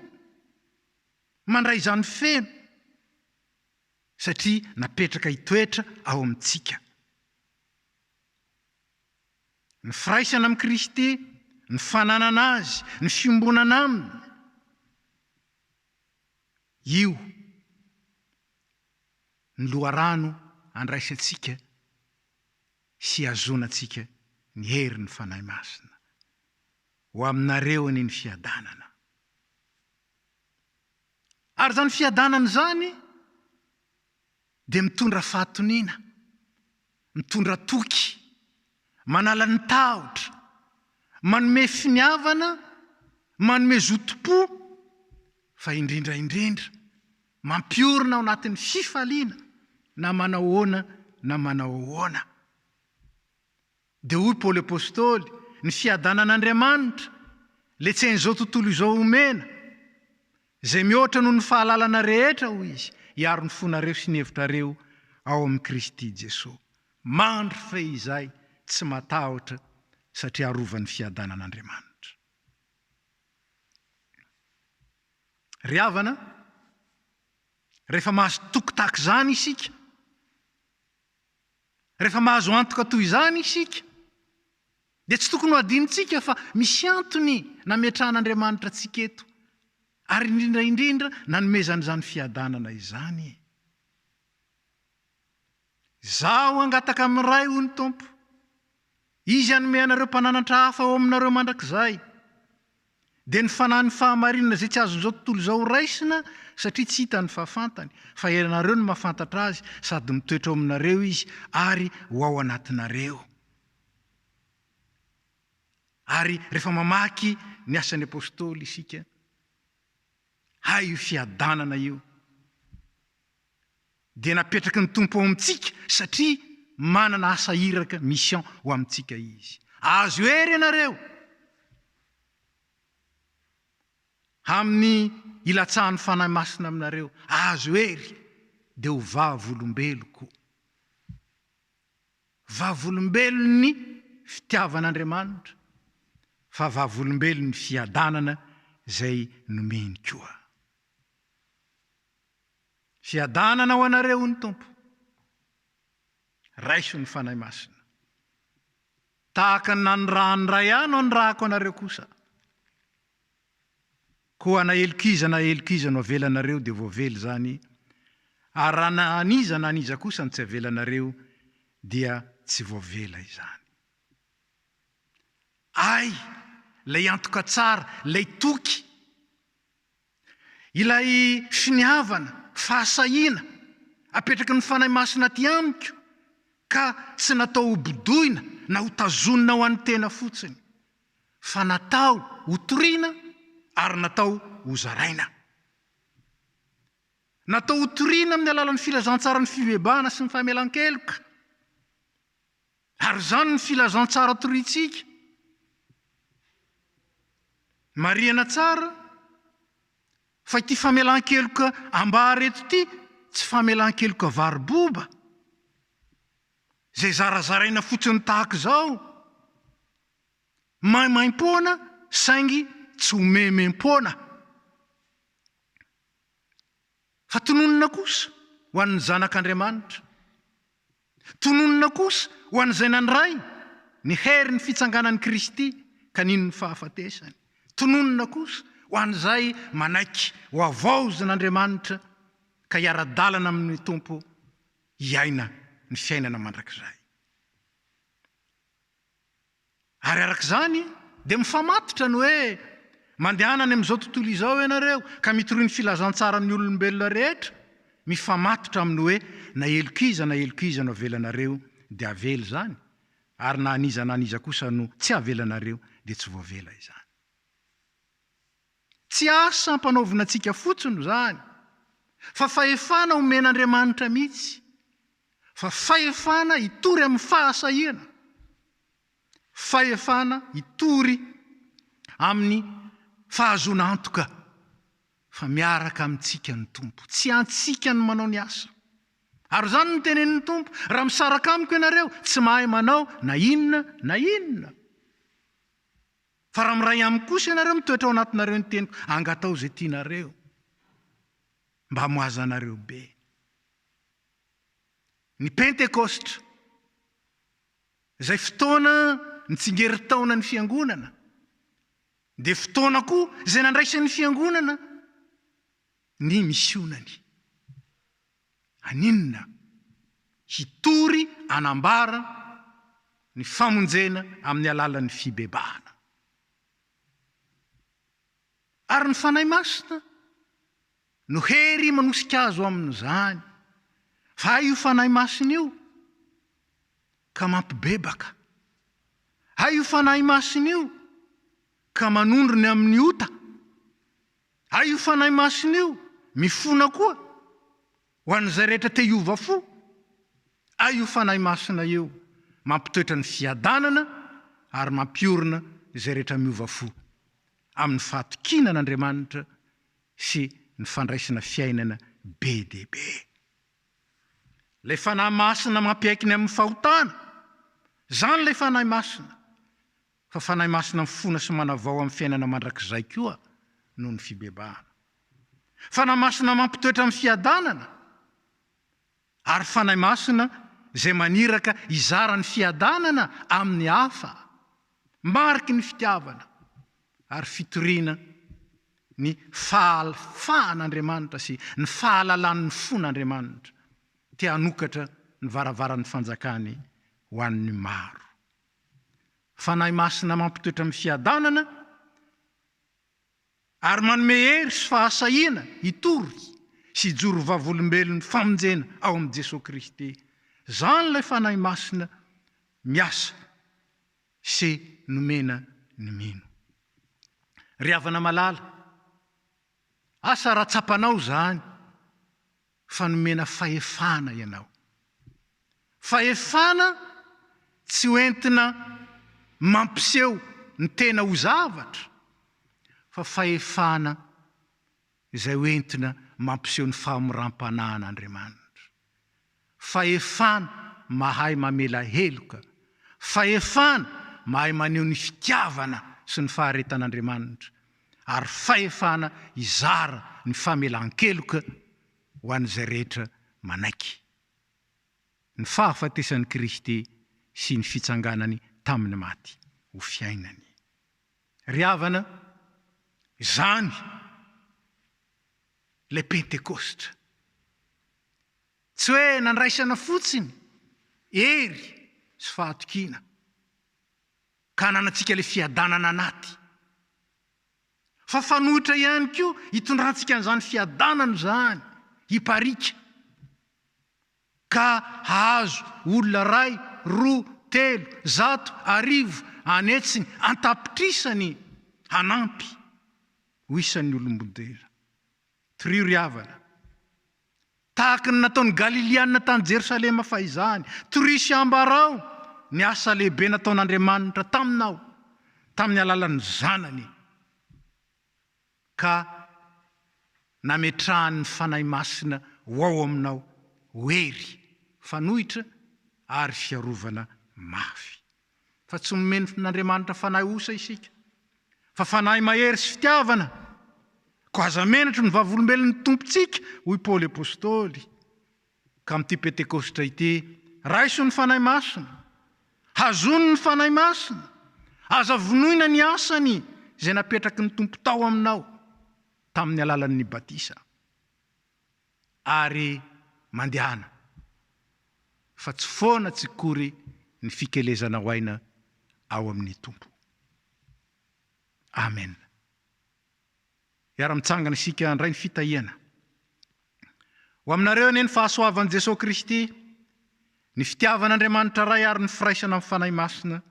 Mandray izany feno satria napetraka hitoetra ao amintsika. Ny firaisana amin'i Kristy, ny fananana Azy, ny fiombonana Aminy, io ny loharano andraisantsika sy ihazonantsika ny herin'ny Fanahy Masina. Ho aminareo anie ny fiadanana. Ary izany fiadanana izany dia mitondra fahatoniana, mitondra toky, manala ny tahotra, manome finiavana, manome zotom-po, fa indrindra indrindra mampiorina ao anatin'ny fifaliana na manao ahoana na manao ahoana. Dia hoy Paoly Apostoly, Ny fiadanan'Andriamanitra, ilay tsy hain'izao tontolo izao omena, izay mihoatra noho ny fahalalana rehetra, hoy izy, hiaro ny fonareo sy ny hevitrareo ao amin'i Kristy Jesoa. Mandry fehizay, tsy matahotra, satria arovan'ny fiadanan'Andriamanitra. Ry havana, rehefa mahazo toky tahaka izany isika, Rehefa mahazo antoka toy izany isika, dia tsy tokony ho adinontsika fa misy antony nametrahan'Andriamanitra antsika eto, ary indrindra indrindra nanomezany izany fiadanana izany. Izaho hangataka amin'ny Ray, hoy ny Tompo, Izy hanome anareo mpananatra hafa ao aminareo mandrakizay. Dia ny fanahin'ny fahamarinana izay tsy azon'izao tontolo izao raisina satria tsy hitany fa fantany, fa ianareo no mahafantatra azy sady mitoetra ao aminareo izy ary ho ao anatinareo. Ary rehefa mamaky ny Asan'ny Apostoly isika, hay io fiadanana io dia napetraky ny Tompo ao amintsika satria manana asa iraka, mission, ho amintsika Izy. Azo hery ianareo amin'ny ilatsahan'ny Fanahy Masina aminareo, azo hery dia ho vavolombeloko. Vavolombelon'ny fitiavan'Andriamanitra fa vavolombelon'ny fiadanana izay nomeny koa. Fiadanana ho anareo hoy ny Tompo. Raiso ny Fanahy Masina. Tahaka ny nanirahan'ny Ray ahy no anirahako anareo kosa. Koa na heloka iza na heloka iza no avelanareo dia voavela izany, ary raha na an'iza na an'iza kosa no tsy avelanareo dia tsy voavela izany. Ay, ilay antoka tsara, ilay toky. Ilay finiavana, fahasahiana, apetraky ny Fanahy Masina aty amiko ka tsy natao ho bodoina na ho tazonina ho an'ny tena fotsiny, fa natao ho toriana ary natao ho zaraina. Natao ho toriana amin'ny alalan'ny filazantsaran'ny fibebahana sy ny famelan-keloka. Ary izany ny filazantsara torintsika. Marihana tsara fa ity famelan-keloka ambara eto ity tsy famelan-keloka varo-boba izay zarazaraina fotsiny tahaka izao, maimaimpoana saingy tsy ho memem-poana. Fa tononina kosa ho an'ny zanak'Andriamanitra. Tononina kosa ho an'izay nandray ny herin'ny fitsanganan'i Kristy ka nino ny fahafatesany. Tononina kosa ho an'izay manaiky ho havaozin'Andriamanitra ka hiara-dalana amin'ny Tompo hiaina ny fiainana mandrakizay. Ary araka izany dia mifamatotra ny hoe mandehana any amin'izao tontolo izao ianareo ka mitoria ny filazantsara amin'ny olombelona rehetra, mifamatotra amin'ny hoe na heloka iza na heloka iza no avelanareo dia avela izany, ary na an'iza na an'iza kosa no tsy avelanareo dia tsy voavela izany. Tsy asa ampanaovina antsika fotsiny izany fa fahefana omen'Andriamanitra mihitsy fa fahefana hitory amin'ny fahasahiana, fahefana hitory amin'ny fahazoana antoka fa miaraka amintsika ny Tompo. Tsy antsika ny manao ny asa. Ary izany no tenenin'ny Tompo, raha misaraka amiko ianareo, tsy mahay manao na inona na inona. Fa raha miray amiko kosa ianareo, mitoetra ao anatinareo ny teniko, angatao izay tianareo. Mba hamoazanareo be. Ny Pentekostra, izay fotoana nitsingerin-taona ny Fiangonana, dia fotoana koa izay nandraisan'ny Fiangonana ny misionany. Haninona? Hitory hanambara ny famonjena amin'ny alalan'ny fibebahana. Ary ny Fanahy Masina no hery manosika azy ho amin'izany. Fa hay io Fanahy Masina io ka mampibebaka. Hay io Fanahy Masina io ka manondro ny amin'ny ota. Hay io Fanahy Masina io mifona koa ho an'izay rehetra te hiova fo. Hay io Fanahy Masina io mampitoetra ny fiadanana ary mampiorina izay rehetra miova fo amin'ny fahatokiana an'Andriamanitra sy ny fandraisana fiainana be dia be. Ilay Fanahy Masina mampiaiky ny amin'ny fahotana. Izany ilay Fanahy Masina. Fa Fanahy Masina mifona sy manavao amin'ny fiainana mandrakizay koa noho ny fibebahana. Fanahy Masina mampitoetra amin'ny fiadanana. Ary Fanahy Masina izay maniraka hizara ny fiadanana amin'ny hafa, mariky ny fitiavana ary fitoriana ny fahafahan'Andriamanitra sy ny fahalalan'ny fon'Andriamanitra te hanokatra ny varavaran'ny fanjakany ho an'ny maro. Fanahy Masina mampitoetra amin'ny fiadanana ary manome hery sy fahasahiana hitory sy hijoro vavolombelon'ny famonjena ao amin'i Jesoa Kristy. Izany ilay Fanahy Masina miasa sy nomena ny mino. Ry havana malala, asa raha tsapanao izany fa nomena fahefana ianao. Fahefana tsy ho entina mampiseho ny tena ho zavatra, fa fahefana izay ho entina mampiseho ny fahamoram-panahin'Andriamanitra. Fahefana mahay mamela heloka, fahefana mahay maneho ny fitiavana sy ny faharetan'Andriamanitra, ary fahefana hizara ny famelan-keloka ho an'izay rehetra manaiky ny fahafatesan'i Kristy sy ny fitsanganany tamin'ny maty ho fiainany. Ry havana, izany ilay Pentekosta. Tsy hoe nandraisana fotsiny hery sy fahatokiana ka hananantsika ilay fiadanana anaty. Fa fanoitra ihany koa hitondrantsika an'izany fiadanana izany hipariaka ka hahazo olona iray, roa, telo, zato, arivo, an'hetsiny, an-tapitrisany hanampy ho isan'ny olom-bodera. Torio ry havana. Tahaka ny nataon'ny Galiliana tany Jerosalema fahizany, torio sy ambarao ny asa lehibe nataon'Andriamanitra taminao tamin'ny alalan'ny Zanany, ka nametrahany ny Fanahy Masina ho ao aminao ho hery, fanoitra ary fiarovana mafy. Fa tsy nomen'Andriamanitra fanahy osa isika, fa fanahy mahery sy fitiavana. Koa aza menatry ny vavolombelon'ny Tompontsika, hoy Paoly Apostoly. Ka amin'ity Pentekositra ity, raiso ny Fanahy Masina, hazony ny Fanahy Masina, aza vonoina ny asany izay napetraky ny Tompo tao aminao tamin'ny alalan'ny batisa. Ary mandehana, fa tsy foana tsy kory ny fikelezanao aina ao amin'ny Tompo. Amen. Hiara-mitsangana isika handray ny fitahiana. Ho aminareo anie ny fahasoavan'i Jesoa Kristy, ny fitiavan'Andriamanitra Ray ary ny firaisana amin'ny Fanahy Masina.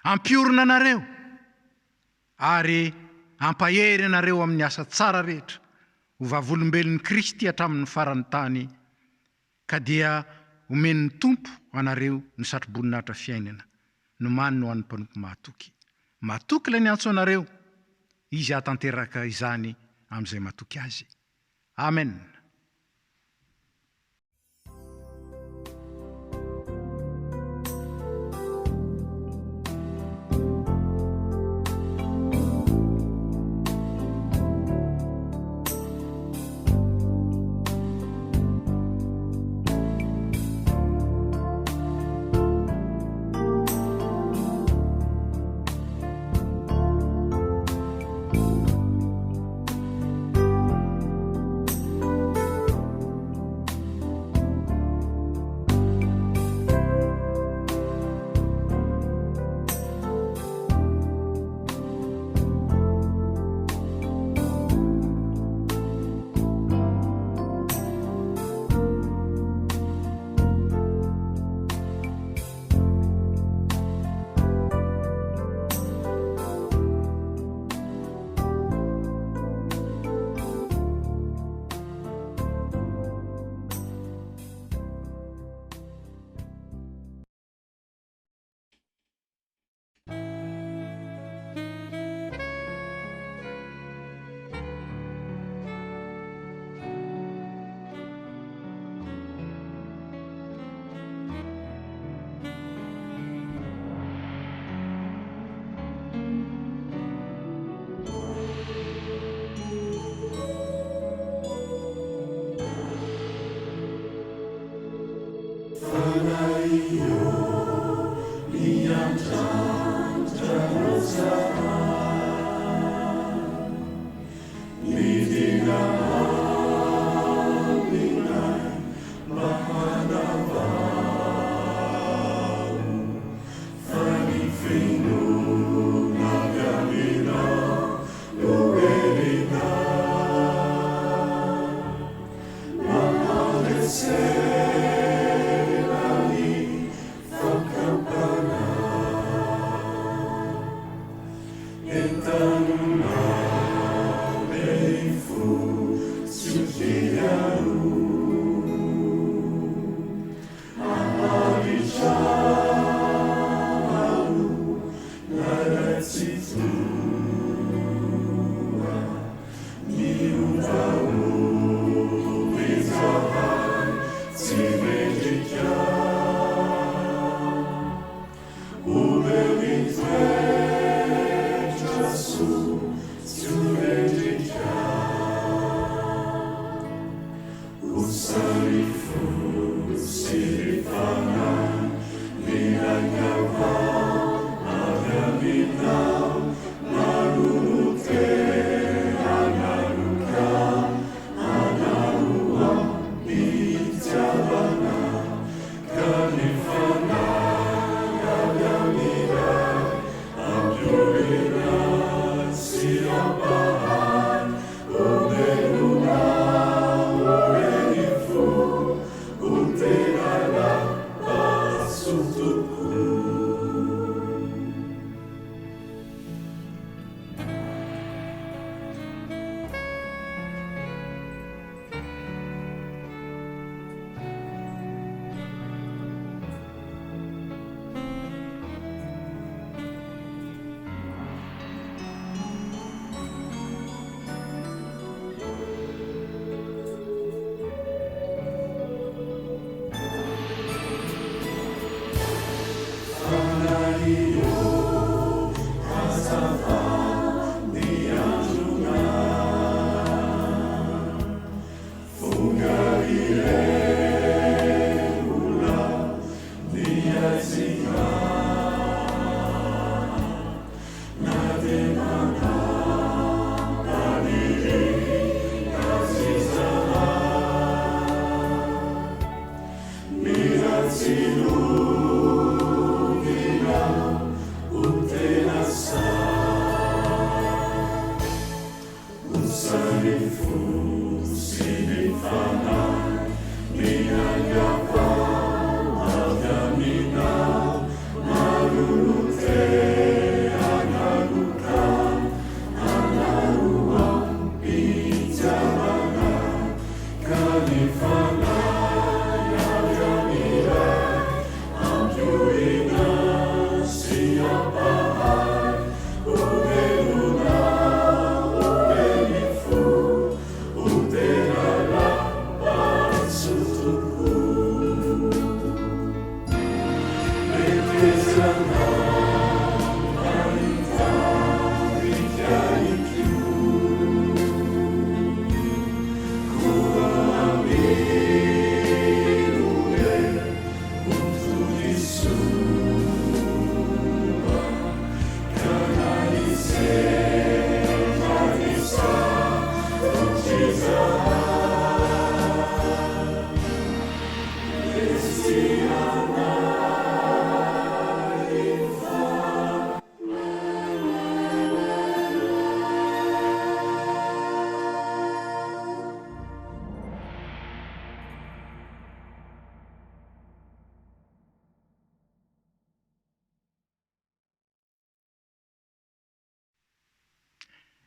Hampiorina anareo ary hampahery anareo amin'ny asa tsara rehetra ho vavolombelon'i Kristy hatramin'ny faran'ny tany, ka dia omen'ny Tompo anareo ny satroboninahitra fiainana nomaniny ho an'ny mpanompo mahatoky. Matoky ilay niantso anareo, Izy hahatanteraka izany amin'izay matoky Azy. Amen.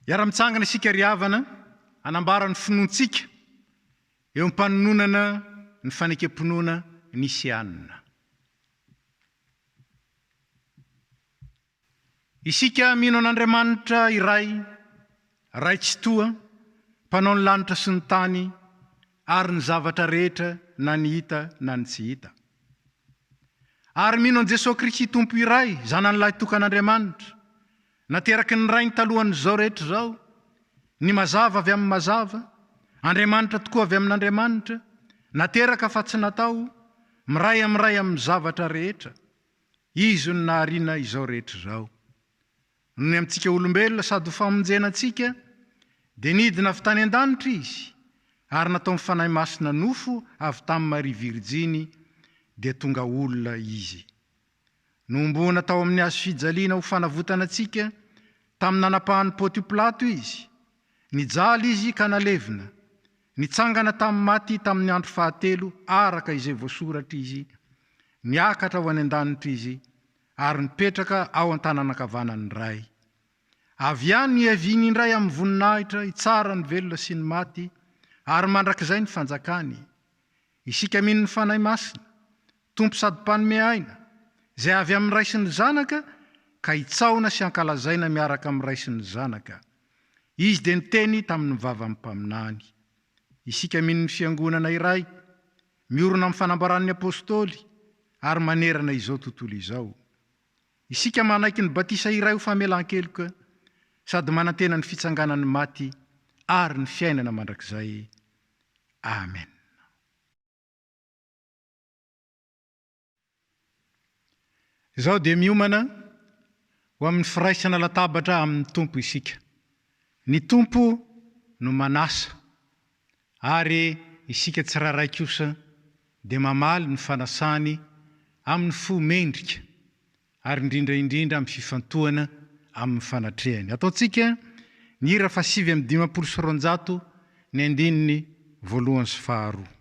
Hiara-mitsangana isika ry havana hanambara ny finoantsika eo am-panononana ny fanekem-pinoana Niseana. Isika mino an'Andriamanitra iray, Ray Tsitoha, Mpanao ny lanitra sy ny tany ary ny zavatra rehetra na ny hita na ny tsy hita. Ary mino an'i Jesoa Kristy Tompo iray, Zanany Lahitokan'Andriamanitra, nateraky ny Rainy talohan'izao rehetra izao, ny mazava avy amin'ny mazava, Andriamanitra tokoa avy amin'Andriamanitra, nateraka fa tsy natao, miray amin'ny Ray amin'ny zavatra rehetra. Izy no nahariana izao rehetra izao. Noho ny amintsika olombelona sady ho famonjena antsika, dia nidina avy tany an-danitra Izy, ary nataon'ny Fanahy Masina nofo avy tamin'i Maria Virjiny, dia tonga olona Izy. Nohomboana tao amin'ny hazo fijaliana ho fanavotana antsika tamin'ny nanapahan'i Pontio Pilato Izy. Nijaly Izy ka nalevina. Nitsangana tamin'ny maty tamin'ny andro fahatelo araka izay voasoratra Izy, niakatra ho any an-danitra Izy, ary mipetraka ao an-tanan'ankavanan'ny Ray. Avy any no hiaviany indray amin'ny voninahitra hitsara ny velona sy ny maty, ary mandrakizay ny fanjakany. Isika mino ny Fanahy Masina, Tompo sady Mpanome aina, izay avy amin'ny Ray sy ny Zanaka, ka hitsaona sy hankalazaina miaraka amin'ny Ray sy ny Zanaka. Izy dia niteny tamin'ny vavan'ny mpaminany. Isika mino ny Fiangonana iray, miorina amin'ny fanambaran'ny Apostoly, ary manerana izao tontolo izao. Isika manaiky ny batisa iray ho famelan-keloka sady manantena ny fitsanganan'ny maty ary ny fiainana mandrakizay. Amen. Izao dia miomana ho amin'ny firaisana latabatra amin'ny Tompo isika. Ny Tompo no manasa ary isika tsirairay kosa dia mamaly ny fanasany amin'ny fo mendrika ary indrindra indrindra amin'ny fifantohana amin'ny fanatrehany. Ataontsika ny hira faha 259 ny andininy voalohany sy faharoa.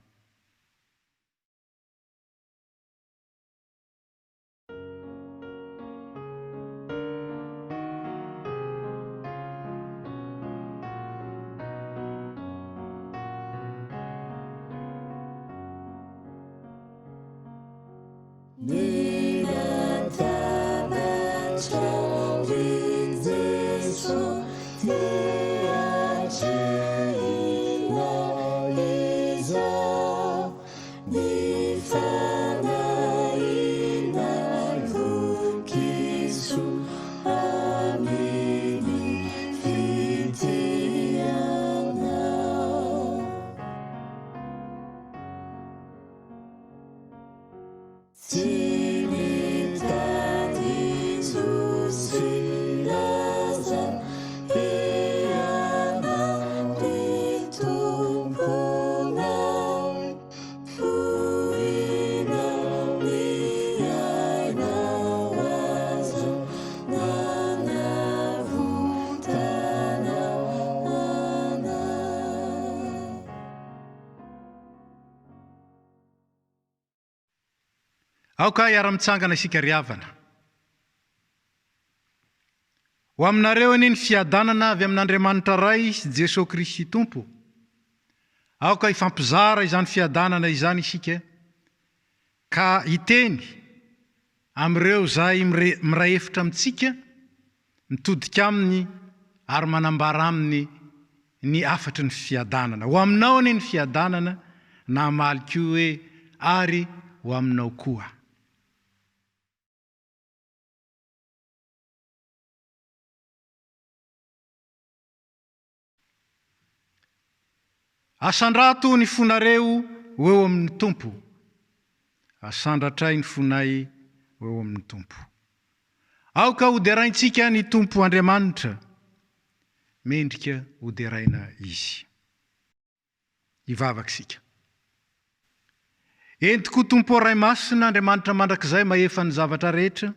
Aoka hiara-mitsangana isika ry havana. Ho aminareo anie ny fiadanana avy amin'Andriamanitra Ray sy Jesoa Kristy Tompo. Aoka hifampizara izany fiadanana izany isika ka hiteny amin'ireo izay miray efitra amintsika, mitodika aminy ary manambara aminy ny hafatry ny fiadanana. Ho aminao anie ny fiadanana, na hamaly koa hoe ary ho aminao koa. Asandrato ny fonareo ho eo amin'ny Tompo. Asandratray ny fonay ho eo amin'ny Tompo. Aoka hoderaintsika ny Tompo Andriamanitra. Mendrika hoderaina Izy. Hivavaka isika. Eny tokoa Tompo ô Ray Masina, Andriamanitra mandrakizay mahefa ny zavatra rehetra,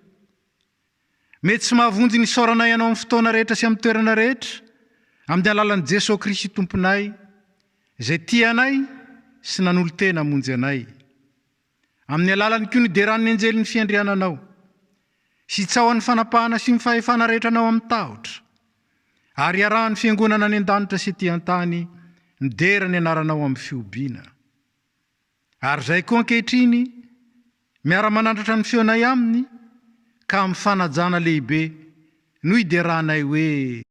mety sy mahavonjy ny isaoranay Anao amin'ny fotoana rehetra sy amin'ny toerana rehetra, amin'ny alalan'i Jesoa Kristy Tomponay, izay tia anay sy nanolo-tena hamonjy anay. Amin'ny alalany koa nideran'ny anjely ny fiandriananao, sy itsaohan'ny fanapahana sy ny fahefana rehetra anao amin'ny tahotra, ary iarahan'ny fiangonana any an-danitra sy ety an-tany midera ny anaranao amin'ny fihobiana. Ary izahay koa ankehitriny miara-manandratra ny feonay aminy, ka amin'ny fanajana lehibe no ideranay hoe.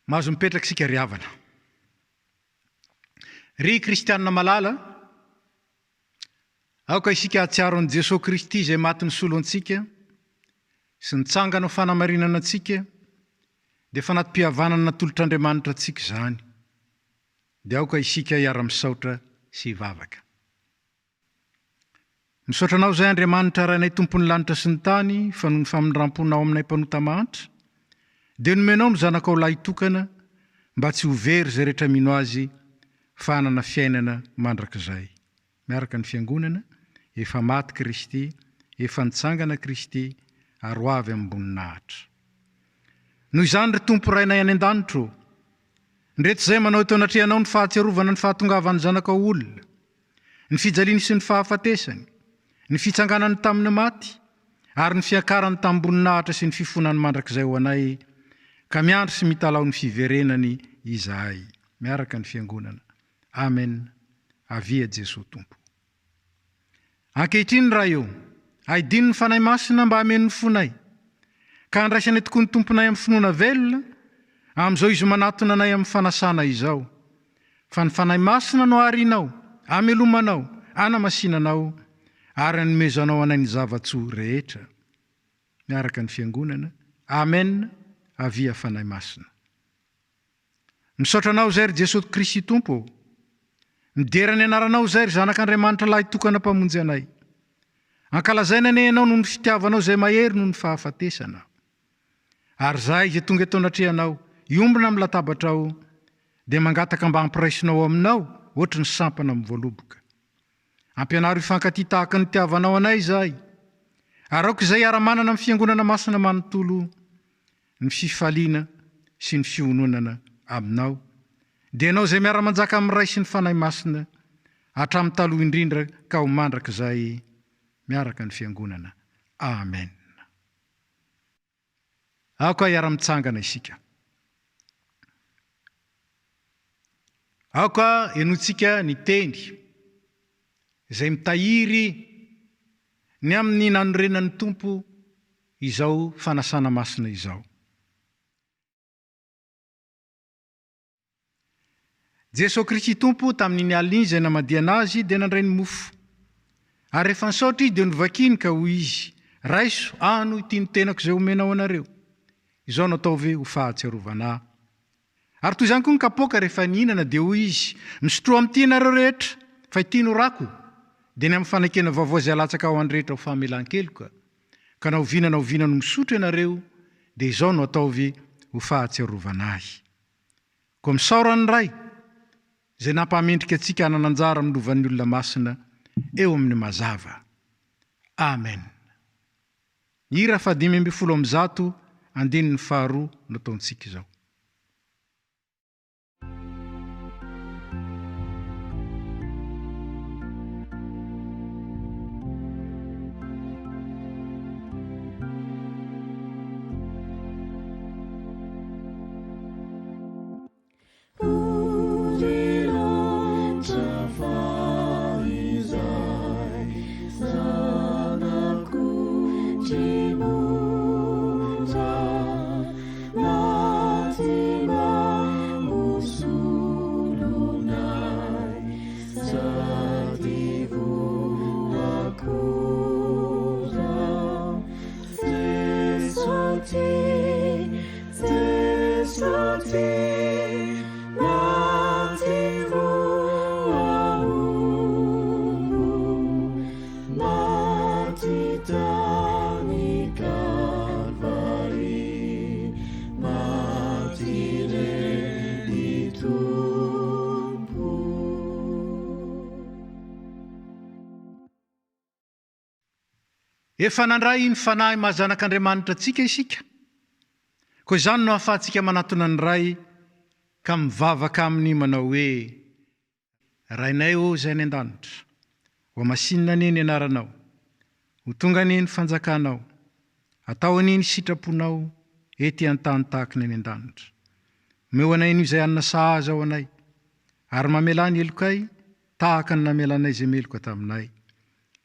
Mahazo mipetraka isika ry havana. Ry kristianina malala. Aoka isika hahatsiaro an'i Jesoa Kristy izay maty nisolo antsika sy nitsangana ho fanamarinana antsika, dia fanati-pihavanana natolotr'Andriamanitra antsika izany. Dia aoka isika hiara-misaotra sy hivavaka. Misaotra Anao izay Andriamanitra Rainay Tompon'ny lanitra sy ny tany fa noho ny famindram-ponao aminay mpanota mahantra dia nomenao ny Zanakao lahitokana mba tsy ho very izay rehetra mino Azy fa hanana fiainana mandrakizay. Miaraka ny Fiangonana, efa maty Kristy, efa nitsangana Kristy ary ho avy amim-boninahitra. Noho izany ry Tompo Rainay any an-danitra ô, ndreto izay manao eto anatrehanao ny fahatsiarovana ny fahatongavan'ny Zanakao olona, ny fijaliany sy ny fahafatesany, ny fitsanganany tamin'ny maty, ary ny fiakarany tamim-boninahitra sy ny fifonany mandrakizay ho anay, ka miandry sy mitalaho ny fiverenany izahay. Miaraka ny Fiangonana. Amen. Avia Jesoa Tompo. Ankehitriny Ray ô, aidino ny Fanahy Masina mba hameno ny fonay, ka handraisanay tokoa ny Tomponay amin'ny finoana velona, amin'izao Izy manatona anay amin'ny fanasana izao. Fa ny Fanahy Masina no aharinao, amelomanao, anamasinanao, ary anomezanao anay ny zava-tsoa rehetra. Miaraka ny Fiangonana. Amen, avia Fanahy Masina. Misaotra Anao izay ry Jesoa Kristy Tompo ô. Midera ny Anaranao izay ry Zanak'Andriamanitra Lahy Tokana Mpamonjy anay. Ankalazaina anie Ianao noho ny fitiavanao izay mahery noho ny fahafatesana. Ary izahay izay tonga eto anatrehanao, hiombona amin'ny latabatrao, dia mangataka mba hampiraisinao aminao ohatry ny sampana amin'ny voaloboka. Ampianaro hifankatia tahaka ny nitiavanao anay izahay, ary aoka izay hiara-manana amin'ny Fiangonana Masina manontolo ny fifaliana sy ny fiononana aminao, dia Ianao izay miara-manjaka amin'ny Ray sy ny Fanahy Masina, hatramin'ny taloha indrindra ka ho mandrakizay miaraka ny Fiangonana. Amen. Aoka hiara-mitsangana isika. Aoka henointsika ny teny izay mitahiry ny amin'ny nanorenan'ny Tompo izao fanasana masina izao. Jesoa Kristy Tompo, tamin'iny alina iny izay namadihana Azy, dia nandray ny mofo. Ary rehefa nisaotra Izy, dia novakiny ka hoy Izy, Raiso, ano ity ny tenako izay omena ho anareo. Izao no ataovy ho fahatsiarovana Ahy. Ary toy izany koa ny kapoaka rehefa nihinana, dia hoy Izy, Misotroa amin'ity ianareo rehetra, fa ity no rako, dia ny amin'ny fanekena vaovao izay alatsaka ho an'ny rehetra ho famelan-keloka. Ka na oviana na oviana no misotro ianareo, dia izao no ataovy ho fahatsiarovana Ahy. Koa misaora ny Ray, izay nampahamendrika antsika hanana anjara amin'ny lovan'ny olona masina eo amin'ny mazava. Amen. Ny hira fahadimy 115, andininy faharoa no ataontsika izao. Efa nandray ny Fanahy maha zanak'Andriamanitra antsika isika, koa izany no ahafahantsika manatona ny Ray ka mivavaka Aminy manao hoe, Rainay ô izay any an-danitra, hohamasinina anie ny anaranao, ho tonga anie ny fanjakanao, atao anie ny sitraponao ety an-tany tahaka ny any an-danitra. Omeo anay anio izay hanina sahaza ho anay, ary mamelà ny helokay tahaka ny namelanay izay meloka taminay.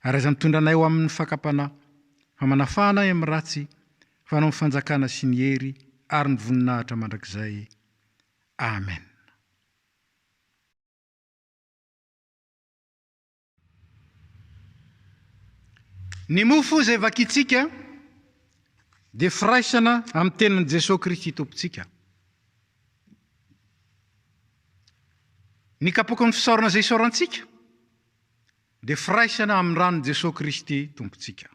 Ary aza mitondra anay ho amin' ny fakam-panahy, fa manafaha anay amin'ny ratsy, fa Anao ny fanjakana sy ny hery ary ny voninahitra mandrakizay. Amen. Ny mofo izay vakintsika dia firaisana amin'ny tenin'i Jesoa Kristy Tompontsika. Ny kapoakan'ny fisaorana izay isaorantsika dia firaisana amin'ny ran'i Jesoa Kristy Tompontsika.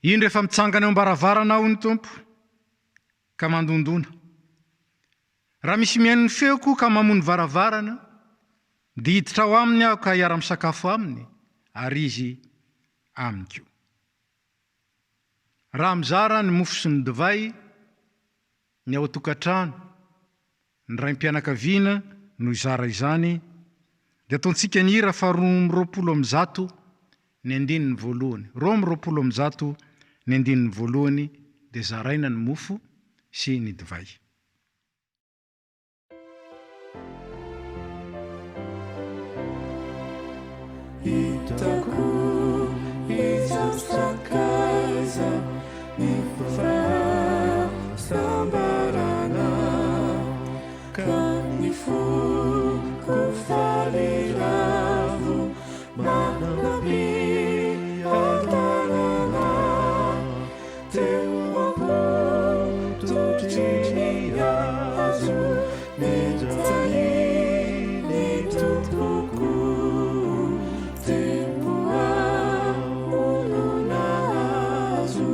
Indro efa mitsangana eo am-baravarana aho, hoy ny Tompo, ka mandondona. Raha misy mihaino ny feoko ka mamono varavarana, dia hiditra ao aminy aho ka hiara-misakafo aminy, ary izy amiko. Raha mizara ny mofo sy ny divay ny ao an-tokantrano, ny raim-pianakaviana no hizara izany, dia ataontsika ny hira faha 122 ny andininy voalohany. 122 ny andininy voalohany dia zaraina ny mofo sy ny divay. Hitako izao sakaiza ny fahasambarana ka ny foko faly lavo manam-piadanana teo am-pototry ny hazo nitahian'ny Tompoko teo aho no nahazo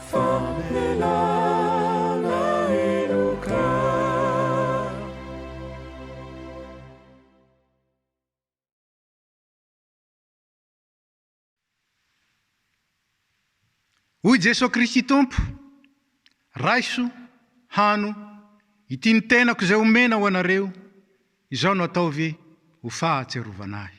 famelana heloka. Hoy Jesoa Kristy Tompo, Raiso, hano, ity ny tenako izay omena ho anareo, izao no ataovy ho fahatsiarovana Ahy.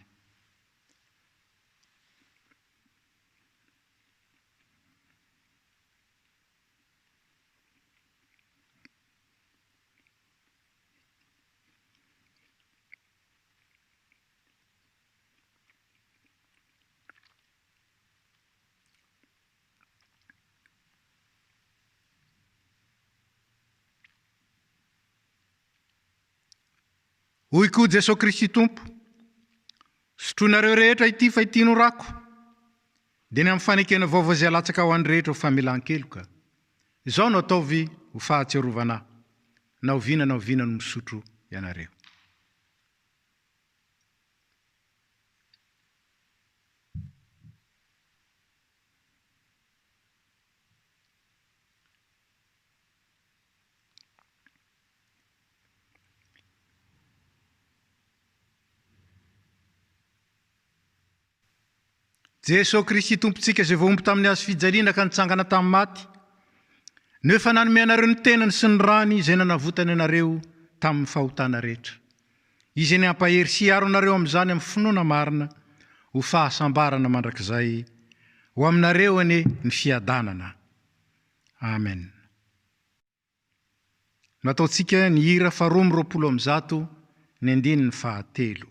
Hoy koa Jesoa Kristy Tompo, Sotroinareo rehetra ity fa ity no rako, dia ny amin'ny fanekena vaovao izay alatsaka ho an'ny rehetra ho famelan-keloka. Izao no ataovy ho fahatsiarovana Ahy, na oviana na oviana no misotro ianareo. Jesoa Kristy Tompontsika izay voahombo tamin'ny hazo fijaliana ka nitsangana tamin'ny maty, no efa nanome anareo ny tenany sy ny rany izay nanavotany anareo tamin'ny fahotana rehetra. Izy anie hampahery sy hiaro anareo amin'izany amin'ny finoana marina ho fahasambarana mandrakizay. Ho aminareo anie ny fiadanana. Amen. Nataontsika ny hira faha 122 ny andininy fahatelo.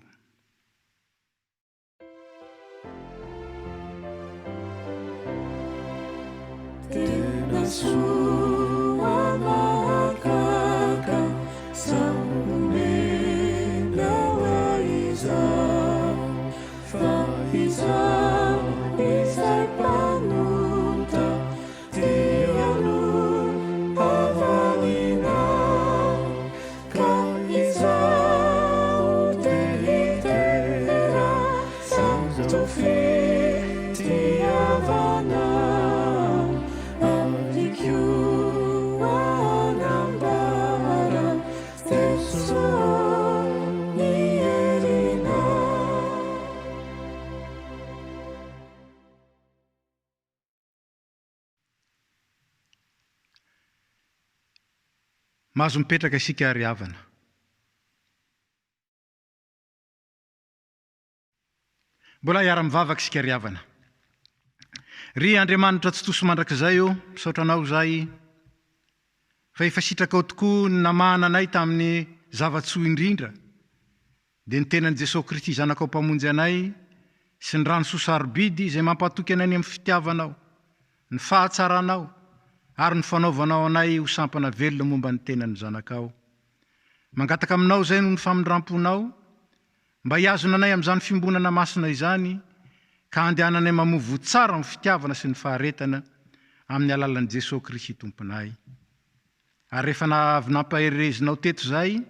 Tena soa mahagaga samy omenao ahy izaho fa izaho izay mpanota dia nohavalinao Ka izaho te hidera zato fitiavana ary koa hanambara Jeso ny herinao. Mahazo mipetraka isika ry havana. Mbola hiara-mivavaka isika ry havana. Ry Andriamanitra Tsitoha sy Mandrakizay ô, misaotra Anao izahay fa efa sitrakao tokoa ny namahana anay tamin'ny zava-tsoa indrindra Dia ny tenan'i Jesoa Kristy Zanakao Mpamonjy anay sy ny rano soa sarobidy izay mampatoky anay ny amin'ny fitiavanao, ny fahatsaranao ary ny fanaovanao anay ho sampana velona momba ny tenan'ny Zanakao. Mangataka aminao izay noho ny famindramponao mba hihazona anay amin'izany fiombonana masina izany. ka handehananay mamoa voa tsara amin'ny fitiavana sy ny faharetana amin'ny alalan'i Jesoa Kristy Tomponay. Ary rehefa avy nampaherezinao teto izahay,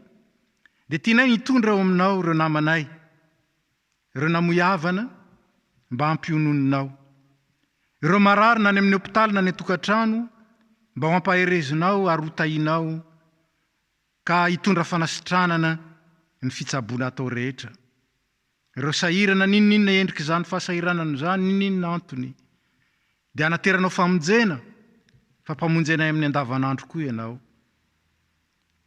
dia tianay ny hitondra eo aminao ireo namanay, ireo namoy havana, mba hampiononinao. Ireo marary na any amin'ny hopitaly na any an-tokantrano, mba ho ampaherezinao ary ho tahinao ka hitondra fanasitranana ny fitsaboana atao rehetra. Ireo sahirana n'inon'inona endrik'izany fahasahiranana izany, n'inon'inona antony, dia anateranao famonjena, fa Mpamonjy anay amin'ny andavanandro koa Ianao.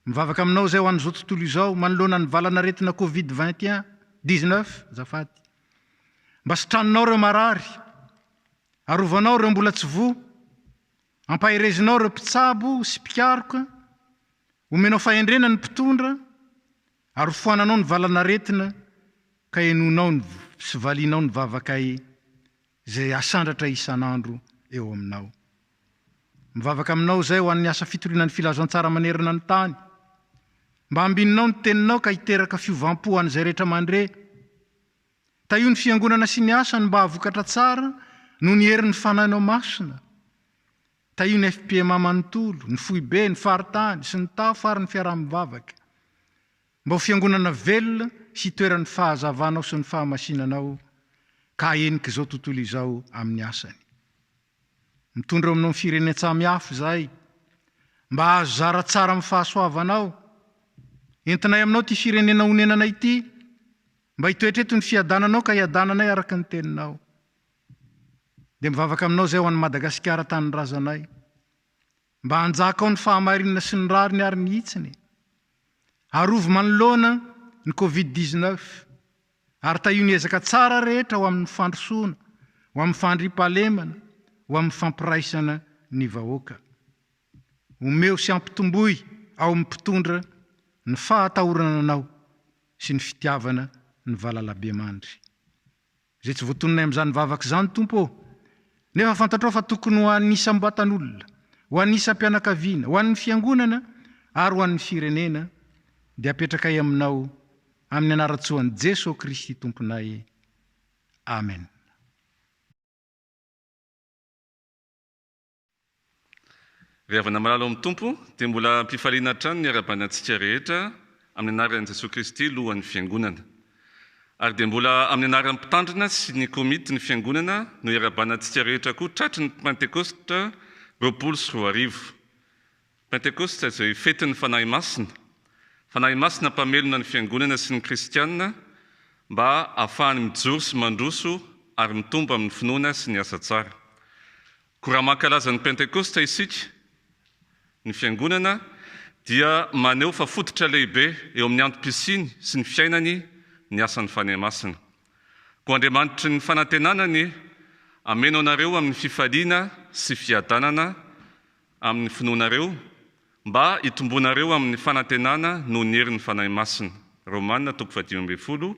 Mivavaka aminao izay ho an'izao tontolo izao manoloana ny valan'aretina covid 21, 19, azafady. Mba sitraninao ireo marary, arovanao ireo mbola tsy voa, ampaherezinao ireo mpitsabo sy mpikaroka, omenao fahendrena ny mpitondra, Ary hofoananao ny valan'aretina ka henoinao ny sy valianao ny vavakay izay asandratra isan'andro eo aminao. Mivavaka aminao izay ho an'ny asa fitoriana ny filazantsara manerana ny tany. Mba hambininao ny teninao ka hiteraka fiovam-po ho an'izay rehetra mandre. Tahio ny fiangonana sy ny asany mba hahavokatra tsara noho ny herin'ny Fanahinao Masina. Tahio ny FPMA manontolo, ny foibe, ny faritany, sy ny tafo ary ny fiaraha-mivavaka. Mba ho fiangonana velona sy itoeran'ny fahazavanao sy ny fahamasinanao ka hahenik'izao tontolo izao amin'ny asany. Mitondra eo aminao ny firenen-tsamy hafa izahay, mba hahazo zara tsara amin'ny fahasoavanao. Entinay aminao ity firenena onenanay ity, mba hitoetra eto ny fiadananao ka hiadananay araka ny teninao. Dia mivavaka aminao izay ho an'i Madagasikara tanindrazanay, mba hanjaka ao ny fahamarinana sy ny rariny ary ny hitsiny. Arovy manoloana ny covid 19, ary tahio ny ezaka tsara rehetra ho amin'ny fandrosoana, ho amin'ny fandriampahalemana, ho amin'ny fampiraisana ny vahoaka. Omeo sy ampitomboy ao amin'ny mpitondra ny fahatahorana anao sy ny fitiavana ny valalabemandry. Izay tsy voatononay amin'izany vavaka izany, Tompo ô! Nefa fantatrao fa tokony ho an'ny isam-batan'olona, ho an'ny isam-pianakaviana, ho an'ny fiangonana ary ho an'ny firenena, dia apetrakay aminao, amin'ny anaran-tsoan'i Jeso Kristy Tomponay. Amen. Ry havana malala ao amin'ny Tompo, dia mbola am-pifaliana hatrany ny iarahabana antsika rehetra amin'ny anaran'i Jesoa Kristy Lohan'ny Fiangonana. Ary dia mbola amin'ny anaran'ny Mpitandrina sy ny Komity ny Fiangonana no iarahabana antsika rehetra koa tratry ny Pentekosta 2020. Pentekosta izay fetin'ny Fanahy Masina. Fanahy Masina mpamelona ny Fiangonana sy ny Kristiana mba hahafahany mijoro sy mandroso ary mitombo amin'ny finoana sy ny asa tsara. Koa raha mankalaza ny Pentekosta isika, ny Fiangonana, dia maneho fa fototra lehibe eo amin'ny antom-pisiany sy ny fiainany ny asan'ny Fanahy Masina. Koa Andriamanitry ny fanantenana anie hameno anareo amin'ny fifaliana sy fiadanana amin'ny finoanareo, mba hitomboanareo amin'ny fanantenana noho ny herin'ny Fanahy Masina. Romana toko fahadimy ambin'ny folo.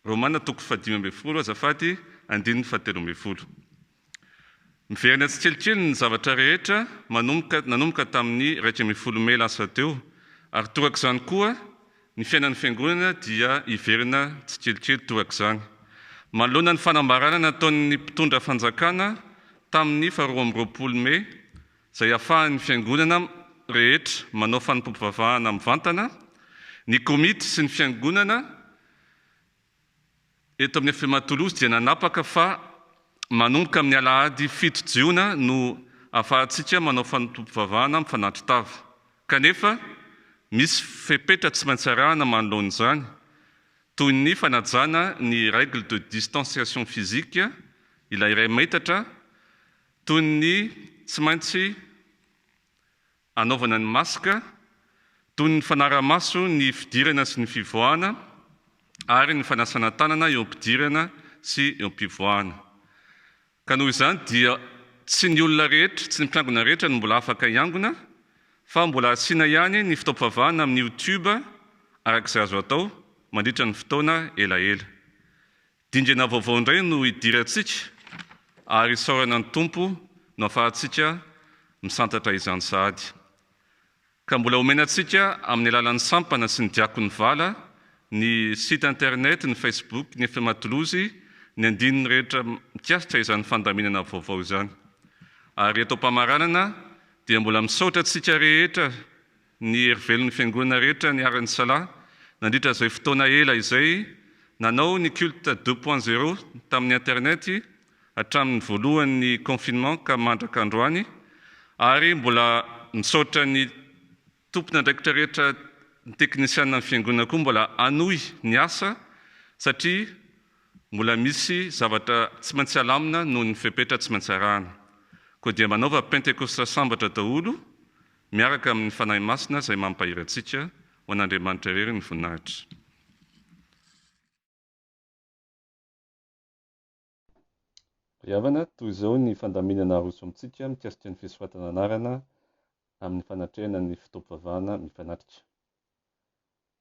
Romana toko fahadimy ambin'ny folo, azafady, andininy fahatelo ambin'ny folo. Miverina tsikelikely ny zavatra rehetra manomboka nanomboka tamin'ny 11 mey lasa teo, ary torak'izany koa ny fiainan'ny Fiangonana dia hiverina tsikelikely torak'izany. Manoloana ny fanambarana nataon'ny mpitondra fanjakana tamin'ny faharoa amby roapolo mey izay ahafahan'ny Fiangonana rehetra manao fanompoam-pivavahana mivantana, ny komity sy ny Fiangonana Eto amin'ny FMA Toulouse dia nanapaka fa manomboka amin'ny alahady 7 jiona no ahafahantsika manao fanompoam-pivavahana mifanatri-tava. Kanefa, misy fepetra tsy maintsy arahana manoloana izany, toy ny fanajana ny règle de distanciation physique, ilay iray metatra, toy ny tsy maintsy Anaovana ny masque, toy ny fanarahamaso ny fidirana sy ny fivoahana ary ny fanasana tanana eo am-pidirana sy eo am-pivoahana. Ka noho izany dia tsy ny olona rehetra, tsy ny mpiangona rehetra no mbola afaka hiangona fa mbola asiana ihany ny fotoam-pivavahana amin'ny youtube araka izay azo atao mandritra ny fotoana elaela. Dingana vaovao indray no hidirantsika ary isaorana ny Tompo no afahantsika misantatra izany sahady. Ka mbola omena antsika amin'ny alalan'ny sampana sy ny diakon'ny vala, ny site internet, ny facebook, ny FMA Toulouse. ny andininy rehetra mikasika izany fandaminana vaovao izany. Ary eto am-pamaranana dia mbola misaotra antsika rehetra ny herivelon'ny Fiangonana rehetra niara-nisalahy nandritra izay fotoana ela izay nanao ny culte deux point zéro tamin'ny internet hatramin'ny voalohan'ny confinement ka mandraka androany ary mbola misaotra ny tompon'andraikitra rehetra ny teknisiana ny Fiangonana koa mbola hanohy ny asa satria Mbola misy zavatra tsy maintsy alamina noho ny fepetra tsy maintsy arahana. Koa dia manaova Pentekosta sambatra daholo miaraka amin'ny Fanahy Masina izay mampahery antsika. Ho an'Andriamanitra irery ny voninahitra. Ry havana, toy izao ny fandaminana aroso amintsika mikasika ny fisoratana anarana amin'ny fanatrehana ny fotoam-pivavahana mifanatrika.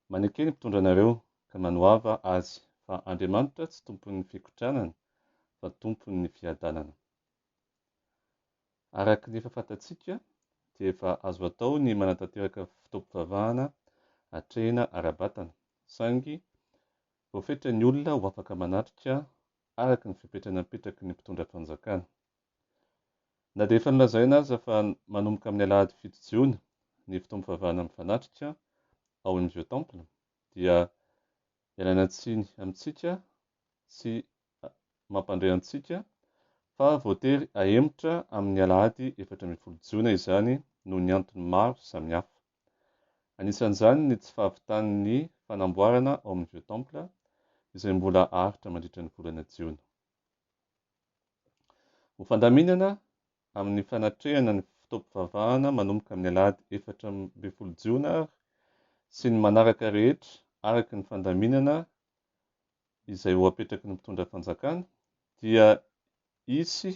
Maneke ny mpitondra anareo, ka manoava azy, fa Andriamanitra tsy tompon'ny fikotranana, fa tompon'ny fiadanana. Araka ny efa fantatsika, dia efa azo atao ny manatanteraka fotoam-pivavahana atrehina ara-batana, saingy voafetra ny olona ho afaka manatrika araka ny fepetra napetraky ny mpitondra fanjakana. Na dia efa nolazaina aza fa manomboka amin'ny alahady 7 jiona ny fotoam-pivavahana mifanatrika ao amin'ny Vieux Temple dia ialana tsiny amintsika sy mampandre antsika fa voatery ahemotra amin'ny alahady 14 jiona izany noho ny antony maro samihafa. Anisan'izany ny tsy fahavitan'ny fanamboarana ao amin'ny Vieux Temple izay mbola haharitra mandritra ny volana jiona. Ho fandaminana amin'ny fanatrehana ny fotoam-pivavahana manomboka amin'ny alahady 14 jiona ary sy ny manaraka rehetra araka ny fandaminana izay ho apetraky ny mpitondra fanjakana dia hisy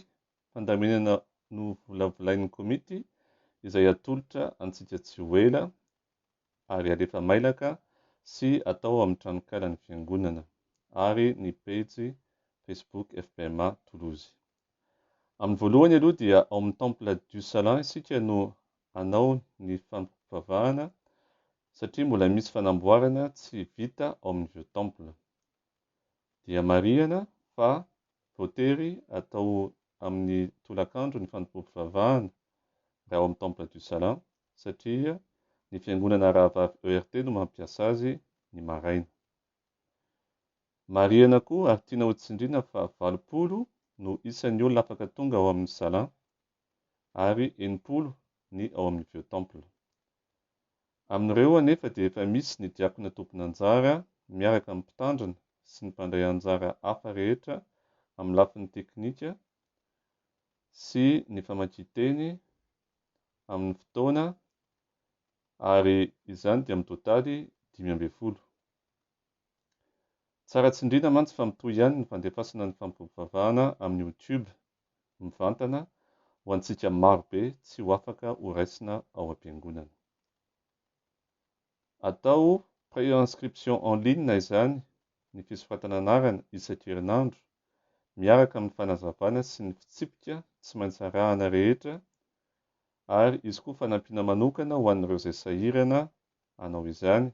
fandaminana novolavolain'ny komity izay hatolotra antsika tsy ho ela ary alefa mailaka sy atao ao amin'ny tranokalan'ny Fiangonana ary ny pejy Facebook fpma Toulouse. Amin'ny voalohany aloha dia ao amin'ny Temple du Salin isika no hanao ny fampivavahana satria mbola misy fanamboarana tsy vita ao amin'ny Vieux Temple. Dia marihana fa voatery atao amin'ny tolakandro ny fanompoam-pivavahana raha ao amin'ny Temple du Salin satria ny fiangonana rahavavy ERT no mampiasa azy ny maraina. Marihana koa ary tiana ho tsindriana fa 80 no isan'ny olona afaka tonga ao amin'ny Salin ary 60 ny ao amin'ny Vieux Temple. Amin'ireo anefa dia efa misy ny diakona tompon'anjara miaraka amin'ny mpitandrina sy ny mpandray anjara hafa rehetra amin'ny lafiny teknika sy ny famakian-teny amin'ny fotoana ary izany dia mitotaly 15. Tsara tsindriana mantsy fa mitohy ihany ny fandefasana ny fampivavahana amin'ny YouTube mivantana ho antsika maro be tsy ho afaka ho raisina ao am-piangonana. Atao pré-inscription en ligne izany ny fisoratana anarana isan-kerinandro miaraka amin'ny fanazavana sy ny fitsipika tsy maintsy arahana rehetra ary hisy koa fanampiana manokana ho an'ireo izay sahirana hanao izany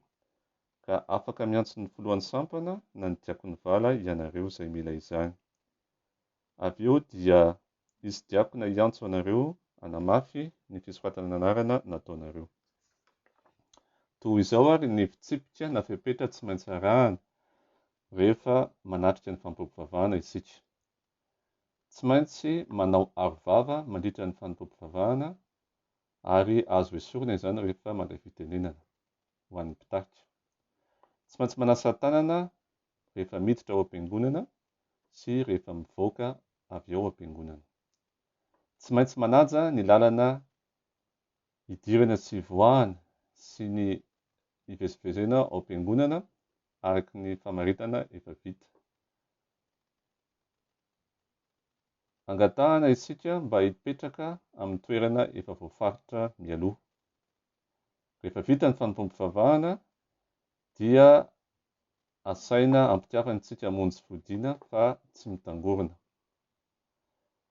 ka afaka miantso ny filohan'ny sampana na ny diakon'ny vala ianareo izay mila izany. Avy eo dia hisy diakona hiantso anareo hanamafy ny fisoratana anarana nataonareo. Toa izao ary ny fitsipika na fepetra tsy maintsy arahana rehefa manatrika ny fampiompivavahana isika. Tsy maintsy manao aro vava mandritra ny fanompoam-pivavahana ary azo esorina izany rehefa mandray fitenenana, ho an'ny mpitarika. Tsy maintsy manasa tanana rehefa miditra ao am-piangonana sy rehefa mivoaka avy ao am-piangonana. Tsy maintsy manaja ny lalana idirana sy ivoahana sy ny ivezivezena ao am-piangonana araka ny famaritana efa vita. Angatahana isika mba hipetraka amin'ny toerana efa voafaritra mialoha. Rehefa vita ny fanompoam-pivavahana dia asaina ampitiavana isika hamonjy fodiana fa tsy mitangorona.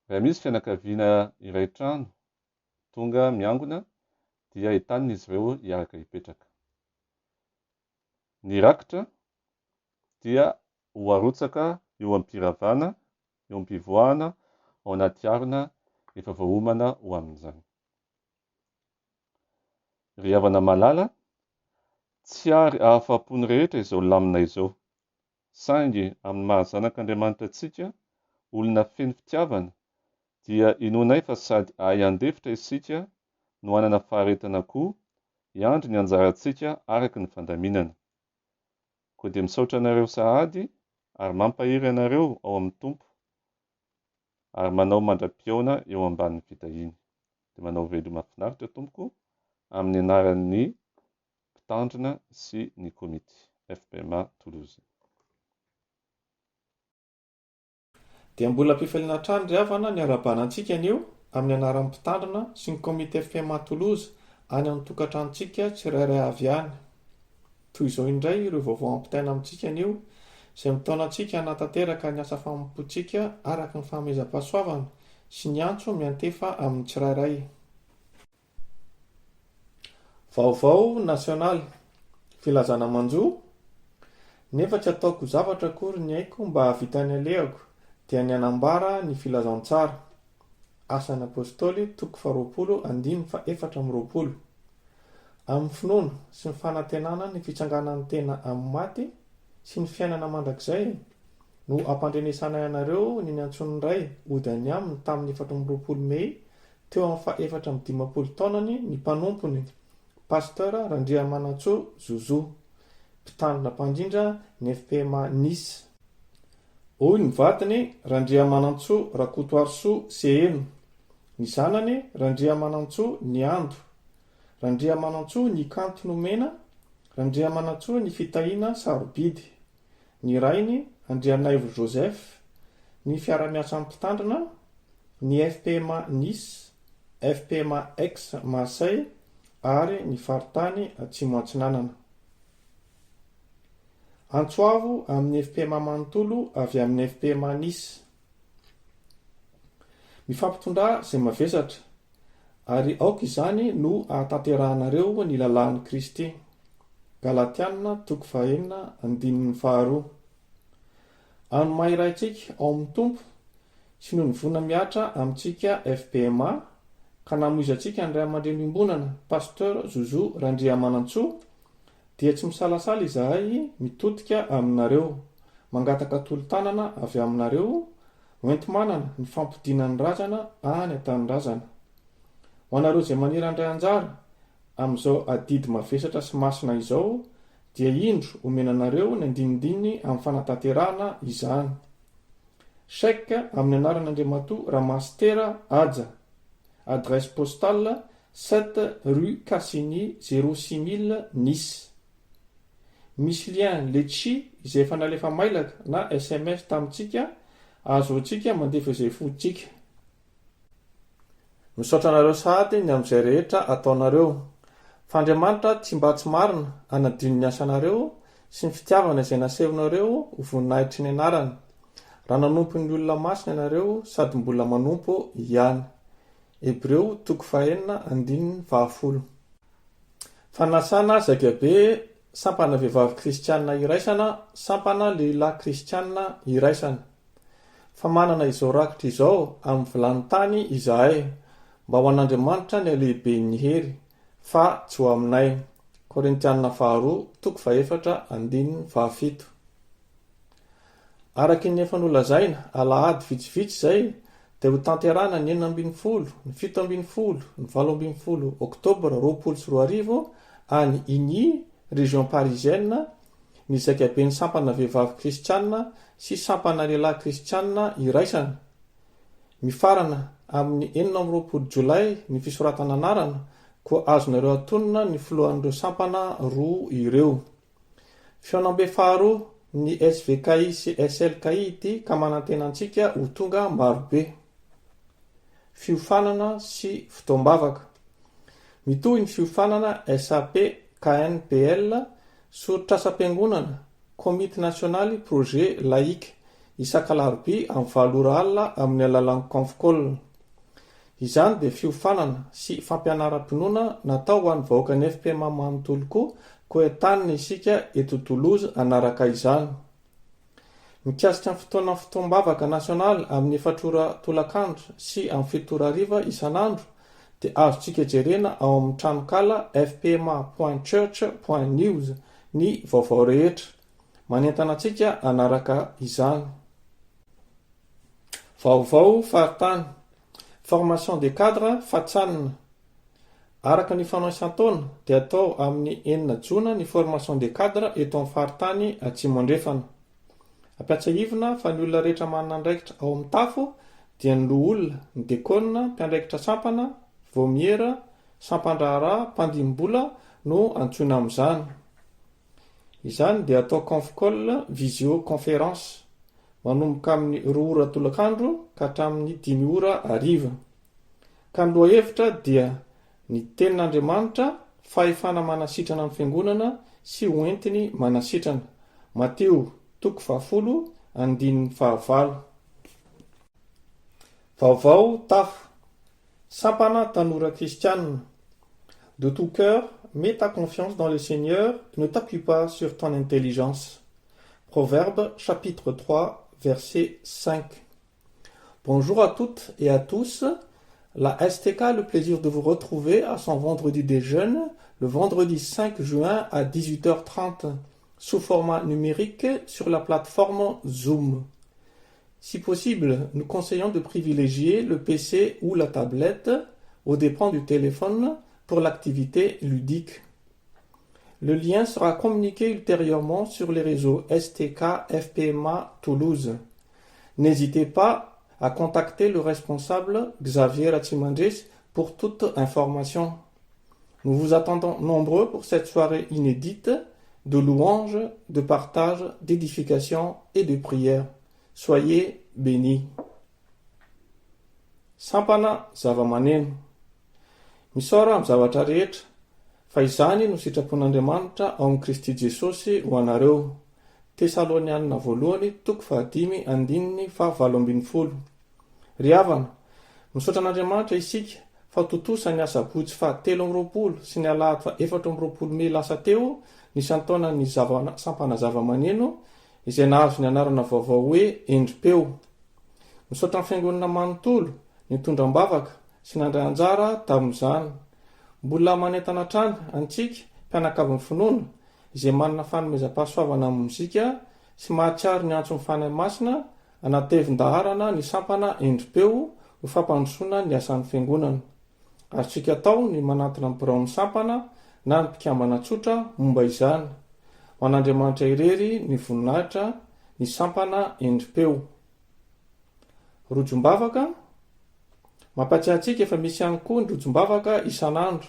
Raha misy fianakaviana iray trano tonga miangona dia entanina izy ireo hiaraka hipetraka. Ny rakitra dia ho arotsaka. eo am-piravana, eo am-pivoahana ao anaty harona efa voaomana ho amin'izany. Ry havana malala, tsy ary ahafapo ny rehetra izao lamina izao. Saingy amin'ny maha zanak'Andriamanitra antsika, olona feno fitiavana, dia inoanay fa sady hahay handefitra isika no hanana faharetana koa hiandry ny anjarantsika araka ny fandaminana. Koa dia misaotra anareo sahady ary mampahery anareo ao amin'ny Tompo ary manao mandra-pihaona eo ambanin'ny fitahiany. Dia manao veloma finaritra tompoko amin'ny anaran'ny mpitandrina sy ny komity FPMA Toulouse. Dia mbola am-pifaliana hatrany ry havana ny arahabana antsika anio amin'ny anaran'ny mpitandrina sy ny komity FPMA Toulouse any amin'ny tokantranontsika tsirairay avy any. Toy izao indray ireo vaovao ampitaina amintsika anio izay mitaona antsika hanatanteraka ny asa fanompoantsika araka ny fanomezam-pahasoavana sy ny antso miantefa amin'ny tsirairay. Vaovao nasionaly, Filazana manjo? Nefa tsy ataoko ho zavatra akory ny aiko mba hahavita ny alehako, dia ny hanambara ny filazantsara. Asan'ny Apostoly, toko faharoapolo, andininy faha-24. Amin'ny finoana sy ny fanantenana ny fitsanganan'ny tena amin'ny maty sy ny fiainana mandrakizay no ampandrenesanay anareo ny niantsoan'ny Ray hody any aminy tamin'ny 24 Mey Teo amin'ny faha-54 taonany ny mpanompony, Pasteur Randriamanantsoa Zozo, mpitandrina mpandrindra ny fpma Nice. Hoy ny vadiny, Randriamanantsoa Rakotoarisoa Seheno, ny zanany, Randriamanantsoa Niando, Randriamanantsoa Ny Kanto Nomena, Randriamanantsoa Ny Fitahiana Sarobidy, ny rainy, Andrianaivo Joseph, ny fiara-miasan'ny mpitandrina, ny fpma Nice, fpma Aix Marseille ary ny faritany Atsimo Atsinanana. Antso avo amin'ny fpma manontolo avy amin'ny fpma Nice. Mifampitondrà izay mavesatra, ary aoka izany no hahatanterahanareo ny lalàn'i Kristy. Galatiana toko fahenina andininy faharoa. Amin'ny maha iray antsika ao amin'ny Tompo sy noho ny voina mihatra amintsika fpma ka namoizantsika ny ray aman-dreny iombonana Pasteur Zozo Randriamanantsoa dia tsy misalasala izahay mitodika aminareo mangataka tolo-tanana avy aminareo hoenti-manana ny fampodiana ny razana any an-tanindrazana. Ho anareo izay maniry handray anjara amin'izao adidy mavesatra sy masina izao dia indro omena anareo ny andinindininy amin'ny fanatanterahana izany. Chèque amin'ny anaran'Andriamatoa Ramasitera Haja. Adresse postale, sept rue Cassini 06000 Nice. Misy lien Leetchi izay efa nalefa mailaka na sms tamintsika ahazoantsika mandefa izay fontsika. Misaotra anareo sahady ny amin'izay rehetra ataonareo. Fa Andriamanitra tsy mba tsy marina hanadino ny asanareo sy ny fitiavana izay nasehonareo ho voninahitry ny anarany, raha nanompo ny olona masina ianareo sady mbola manompo ihany. Hebreo toko fahenina andininy fahafolo. Fanasana zaikabe Sampana Vehivavy Kristiana Iraisana Sampana Lehilahy Kristiana Iraisana Fa manana izao rakitra izao amin'ny vilany tany izahay, mba ho an'Andriamanitra ny halehiben'ny hery, fa tsy ho aminay. Korintiana faharoa, toko fahefatra, andininy fahafito. Araka ny efa nolazaina, alahady vitsivitsy izay, dia hotanterahina ny 16, ny 17, ny 18 oktobra 2020 any Igny, région parisienne, ny zaikaben'ny sampana vehivavy kristiana sy sampana lehilahy kristiana iraisana. Mifarana amin'ny 26 jolay ny fisoratana anarana, koa azonareo atonina ny filohan'ireo sampana roa ireo. Fihaonambe faharoa ny SVKI sy SLKI ity ka manantena antsika ho tonga marobe. Fiofanana sy fotoam-bavaka. Mitohy ny fiofanana SAP KNPL, Soritr'asam-piangonana, Komity nasionaly Projet Laïque, isak'alarobia amin'ny valo ora alina amin'ny alalan'ny conf-call. Izany dia fiofanana sy fampianaram-pinoana natao ho an'ny vahoakan'ny fpma manontolo koa, koa entanina isika eto Toulouse hanaraka izany. Mikasika ny fotoanan'ny fotoam-bavaka nasionaly amin'ny efatra ora tolakandro sy amin'ny fito ora hariva isan'andro dia azontsika jerena ao amin'ny tranonkala fpma point church point news ny vaovao rehetra. Manentana antsika hanaraka izany. Vaovao faritany, Formation des cadres Fatsanina. Araka ny fanao isan-taona dia atao amin'ny enina jona ny formation des cadres eto amin'ny faritany Atsimo Andrefana. Ampiatsiahivina fa ny olona rehetra manana andraikitra ao amin'ny tafo dia ny loholona, ny dekona, mpiandraikitra sampana, vaomiera, sampan-draharaha, mpandinim-bola no antsoina amin'izany. Izany dia atao conf call visio conférence, manomboka amin'ny roa ora tolakandro ka hatramin'ny dimy ora hariva. Ka ny lohahevitra dia Ny Tenin'Andriamanitra, fahefana manasitrana ny Fiangonana sy ho entiny manasitrana. Matio toko fahafolo andininy fahavalo. Vaovao Tafo, Sampana Tanora Kristianina. De tout cœur, mets ta confiance dans le Seigneur, ne t'appuie pas sur ton intelligence. Proverbes chapitre 3 verset 5. Bonjour à toutes et à tous. La STK a le plaisir de vous retrouver à son vendredi des jeunes, le vendredi 5 juin à 18h30, sous format numérique sur la plateforme Zoom. Si possible, nous conseillons de privilégier le PC ou la tablette aux dépens du téléphone pour l'activité ludique. Le lien sera communiqué ultérieurement sur les réseaux STK FPMA Toulouse. N'hésitez pas à contacter le responsable Xavier Ratsimandres pour toute information. Nous vous attendons nombreux pour cette soirée inédite de louanges, de partage, d'édification et de prière. Soyez bénis. Sampana zava-maneno. Misaora amin'ny zavatra rehetra, fa izany no sitrapon'Andriamanitra ao amin'i Kristy Jesosy ho anareo. Tesalonianina voalohany toko fahadimy andininy faha 18. Ry havana, misaotra an'Andriamanitra isika fa tontosa ny asabotsy faha 23 sy ny alahady faha 24 mey lasa teo ny isan-taonan'ny sampana zava-maneno izay nahazo ny anarana vaovao hoe Endri-peo. Misaotra ny Fiangonana manontolo nitondra am-bavaka sy nandray anjara tamin'izany. Mbola manentana hatrany antsika mpianakavin'ny finoana izay manana fanomezam-pahasoavana amin'ny mozika sy mahatsiaro ny antson'ny Fanahy Masina hanatevin-daharana ny sampana Endri-peo ho fampandrosoana ny asan'ny Fiangonana. Azontsika atao ny manantona ny biraon'ny sampana na ny mpikambana tsotra momba izany. Ho an'Andriamanitra irery ny voninahitra ny sampana Endri-peo. Rojom-bavaka, Mampatsiahy antsika fa misy ihany koa ny rojom-bavaka isan'andro.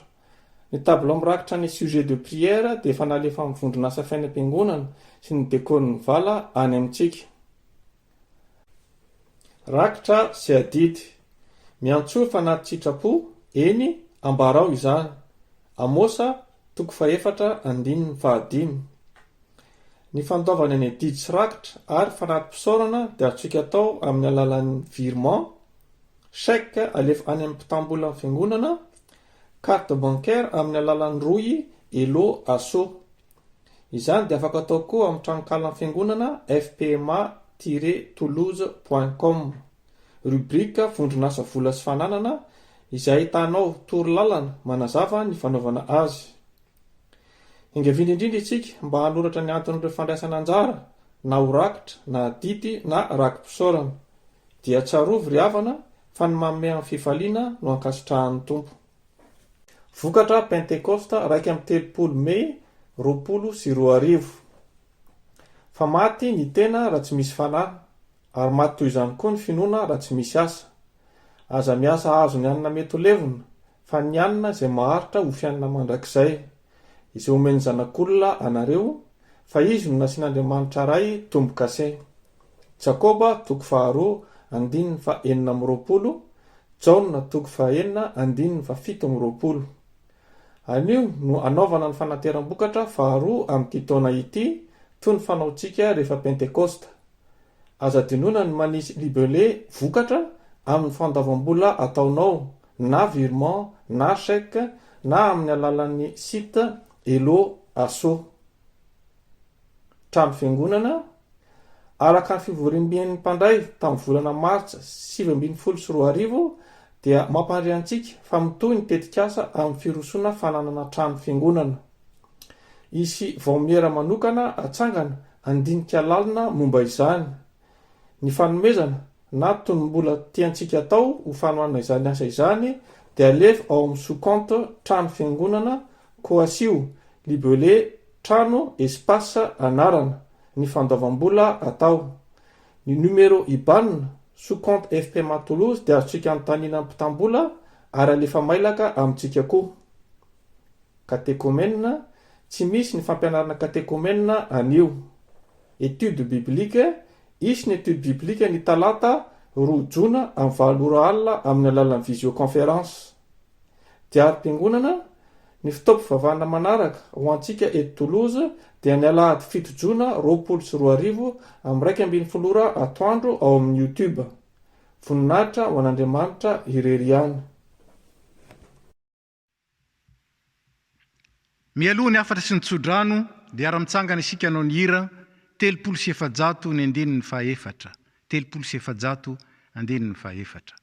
Ny tabilao mirakitra ny sujet de prière dia efa nalefa amin'ny vondron'asa fiainam-piangonana sy ny dekorin'ny vala any amintsika. Rakitra sy adidy. Miantsoa fanati-tsitrapo, eny, ambarao izany. Amosa, toko fahefatra, andininy fahadimy. Ny fandoavana ny adidy sy rakitra ary fanati-pisaorana dia azontsika atao amin'ny alalan'ny virement, chèque alefa any amin'ny mpitam-bolan'ny fiangonana, carte bancaire amin'ny alalan'ny rohy Elo Asso. Izany dia afaka atao koa amin'ny tranonkalan'ny fiangonana fpma-toulouse point com, rubrique vondron'asa vola sy fananana izay ahitanao torolalana manazava ny fanaovana azy. Engaviana indrindra isika mba hanoratra ny anton'ireo fandraisana anjara na ho rakitra na adidy na raki-pisaorana. Dia tsarovy ry havana fa ny manome amin'ny fifaliana no ankasitrahan'ny Tompo. Vokatra Pentekosta 31 Mey 2020 Fa maty ny tena raha tsy misy fanahy, ary maty toy izany koa ny finoana raha tsy misy asa. Aza miasa hahazo ny hanina mety ho levona, fa ny hanina izay maharitra ho fiainana mandrakizay, izay omen'ny Zanak'olona anareo, fa Izy no nasian'Andriamanitra Ray tombo-kase. Jakoba toko faharoa andininy faha-26, Jaona toko fahenina andininy faha-27. Anio no hanaovana ny fanateram-bokatra faharoa amin'ity taona ity, toy ny fanaontsika rehefa Pentekosta. Aza adinoina ny manisy libellé vokatra amin'ny fandoavam-bola ataonao na virement na chèque na amin'ny alalan'ny site Hello Asso. Trano fiangonana. Araka ny fivoriamben'ny mpandray tamin'ny volana martsa 2019 dia mampandre antsika fa mitohy ny tetikasa amin'ny firosoana fananana trano fiangonana. Hisy vaomiera manokana hatsangana handinika lalina momba izany. Ny fanomezana na tonom-bola tiantsika atao ho fanohanana izany asa izany dia alefa ao amin'ny sous-compte trano fiangonana koa asio libellé trano espace anarana ny fandoavam-bola atao. Ny numéro IBAN sous-compte FPMA Toulouse dia azontsika anontaniana ny mpitam-bola ary alefa mailaka amintsika koa. Katekomena, Tsy misy ny fampianarana katekomena anio. Étude biblique, Hisy ny étude biblique ny talata roa jona amin'ny valo ora alina amin'ny alalan'ny visioconférence. Diarim-piangonana, Ny fotoam-pivavahana manaraka ho antsika eto Toulouse dia ny alahady fito jona 2020 amin'ny 11 ora atoandro ao amin'ny YouTube. Voninahitra ho an'Andriamanitra irery ihany. Mialoha ny hafatra sy ny tsodrano dia hiara-mitsangana isika hanao ny hira 430 ny andininy fahaefatra, 430 andininy fahaefatra.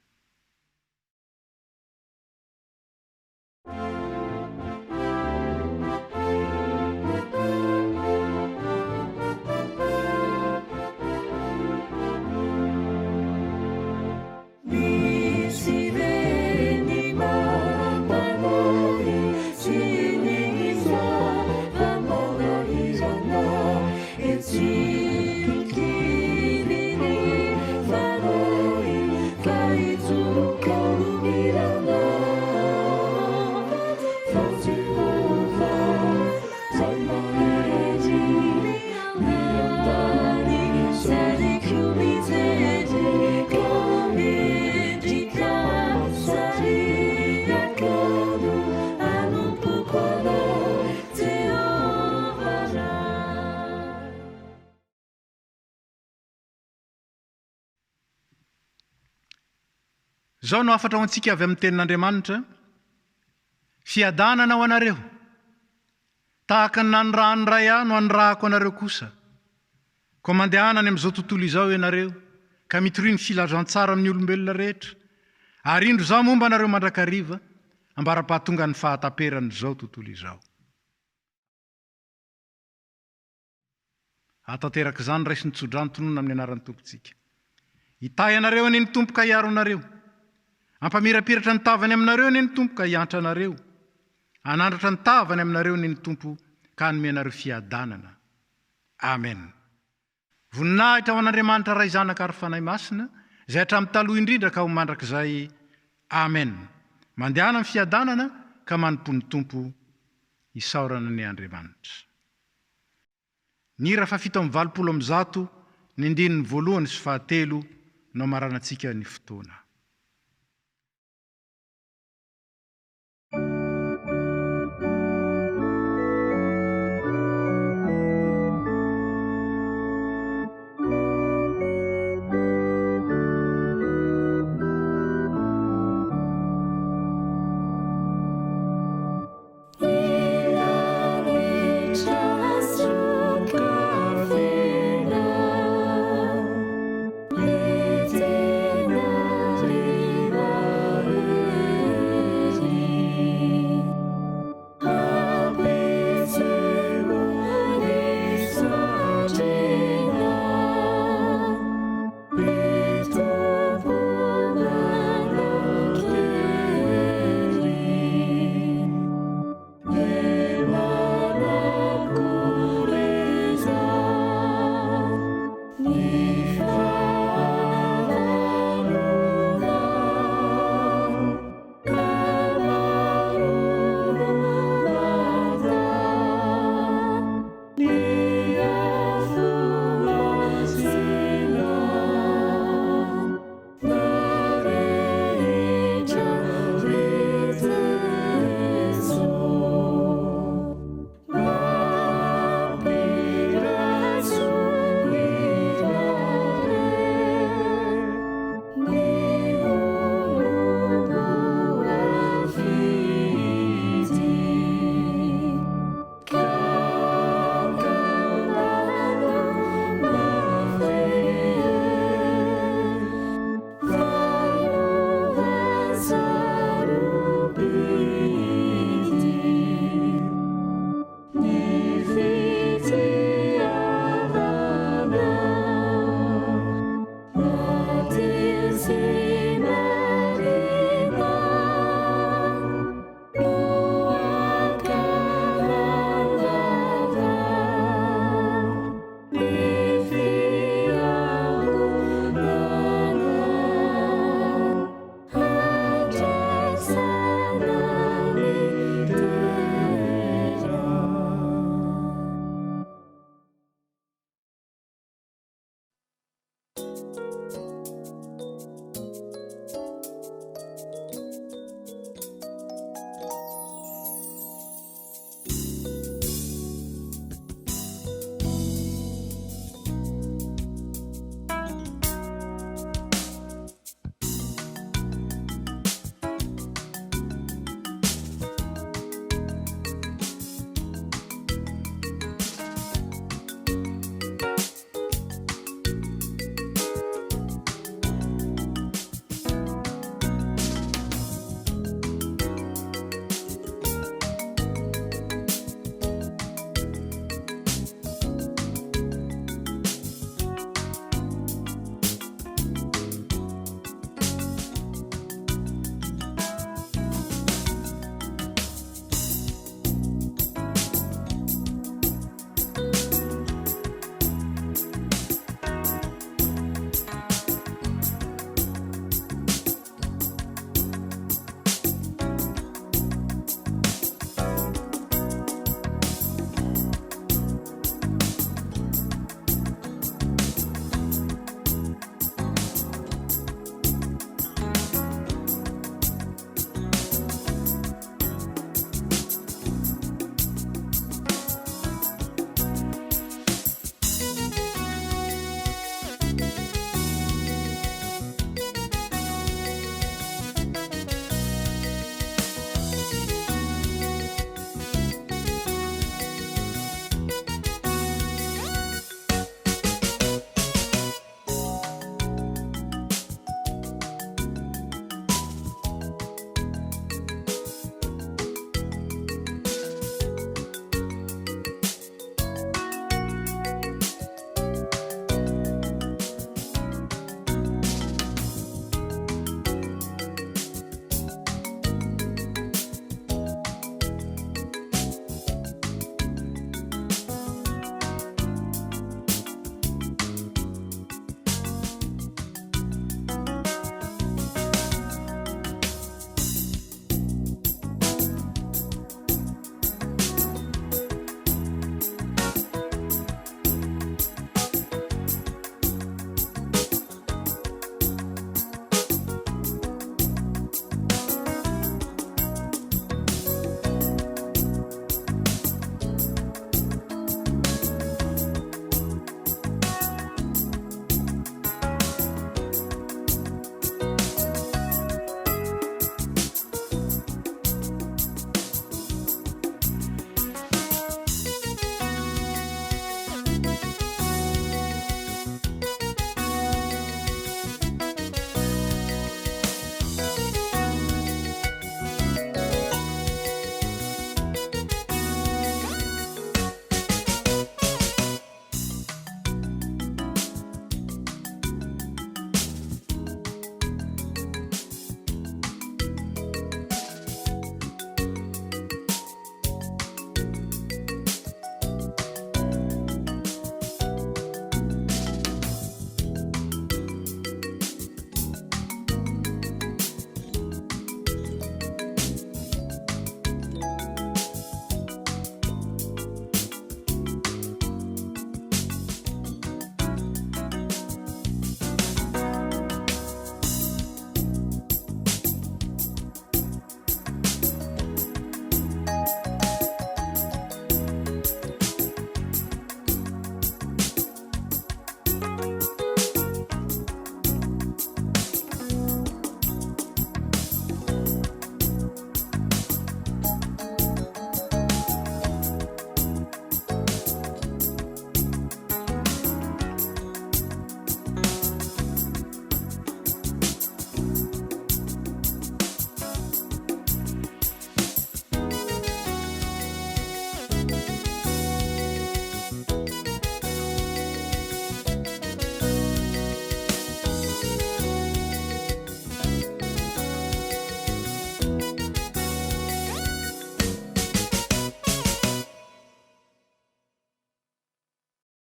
Misy ve ny mampanahy sy ny zava-manahirana etsy ankilan'ny fanahy ka hitsoroka ho mirana fa Jehovah izay mahery miandany sariko mijery ka mendrika sariakano anompoko anao Jehovah Ray. Izao no hafatra ho antsika avy amin'ny Tenin'Andriamanitra, Fiadanana ho anareo! Tahaka ny nanirahan'ny Ray ahy no anirahako anareo kosa. Koa mandehana any amin'izao tontolo izao ianareo, ka mitoria ny filazantsara amin'ny olombelona rehetra. Ary indro izaho momba anareo mandrakariva, ambara-pahatongan'ny fahataperan'izao tontolo izao. Hahatanteraka izany raiso ny tsodrano tononina amin'ny anaran'ny Tompontsika. Hitahy anareo anie ny Tompo ka hiaro anareo. Hampamirapiratra ny tavany aminareo anie ny Tompo ka hiantra anareo. Hanandratra ny tavany aminareo anie ny Tompo ka hanome anareo fiadanana. Amen. Voninahitra ho an'Andriamanitra Ray Zanaka ary Fanahy Masina, izay hatramin'ny taloha indrindra ka ho mandrakizay. Amen. Mandehana amin'ny fiadanana ka manompoa ny Tompo. Isaorana anie Andriamanitra. Ny hira faha-187, ny andininy voalohany sy fahatelo no hamaranantsika ny fotoana.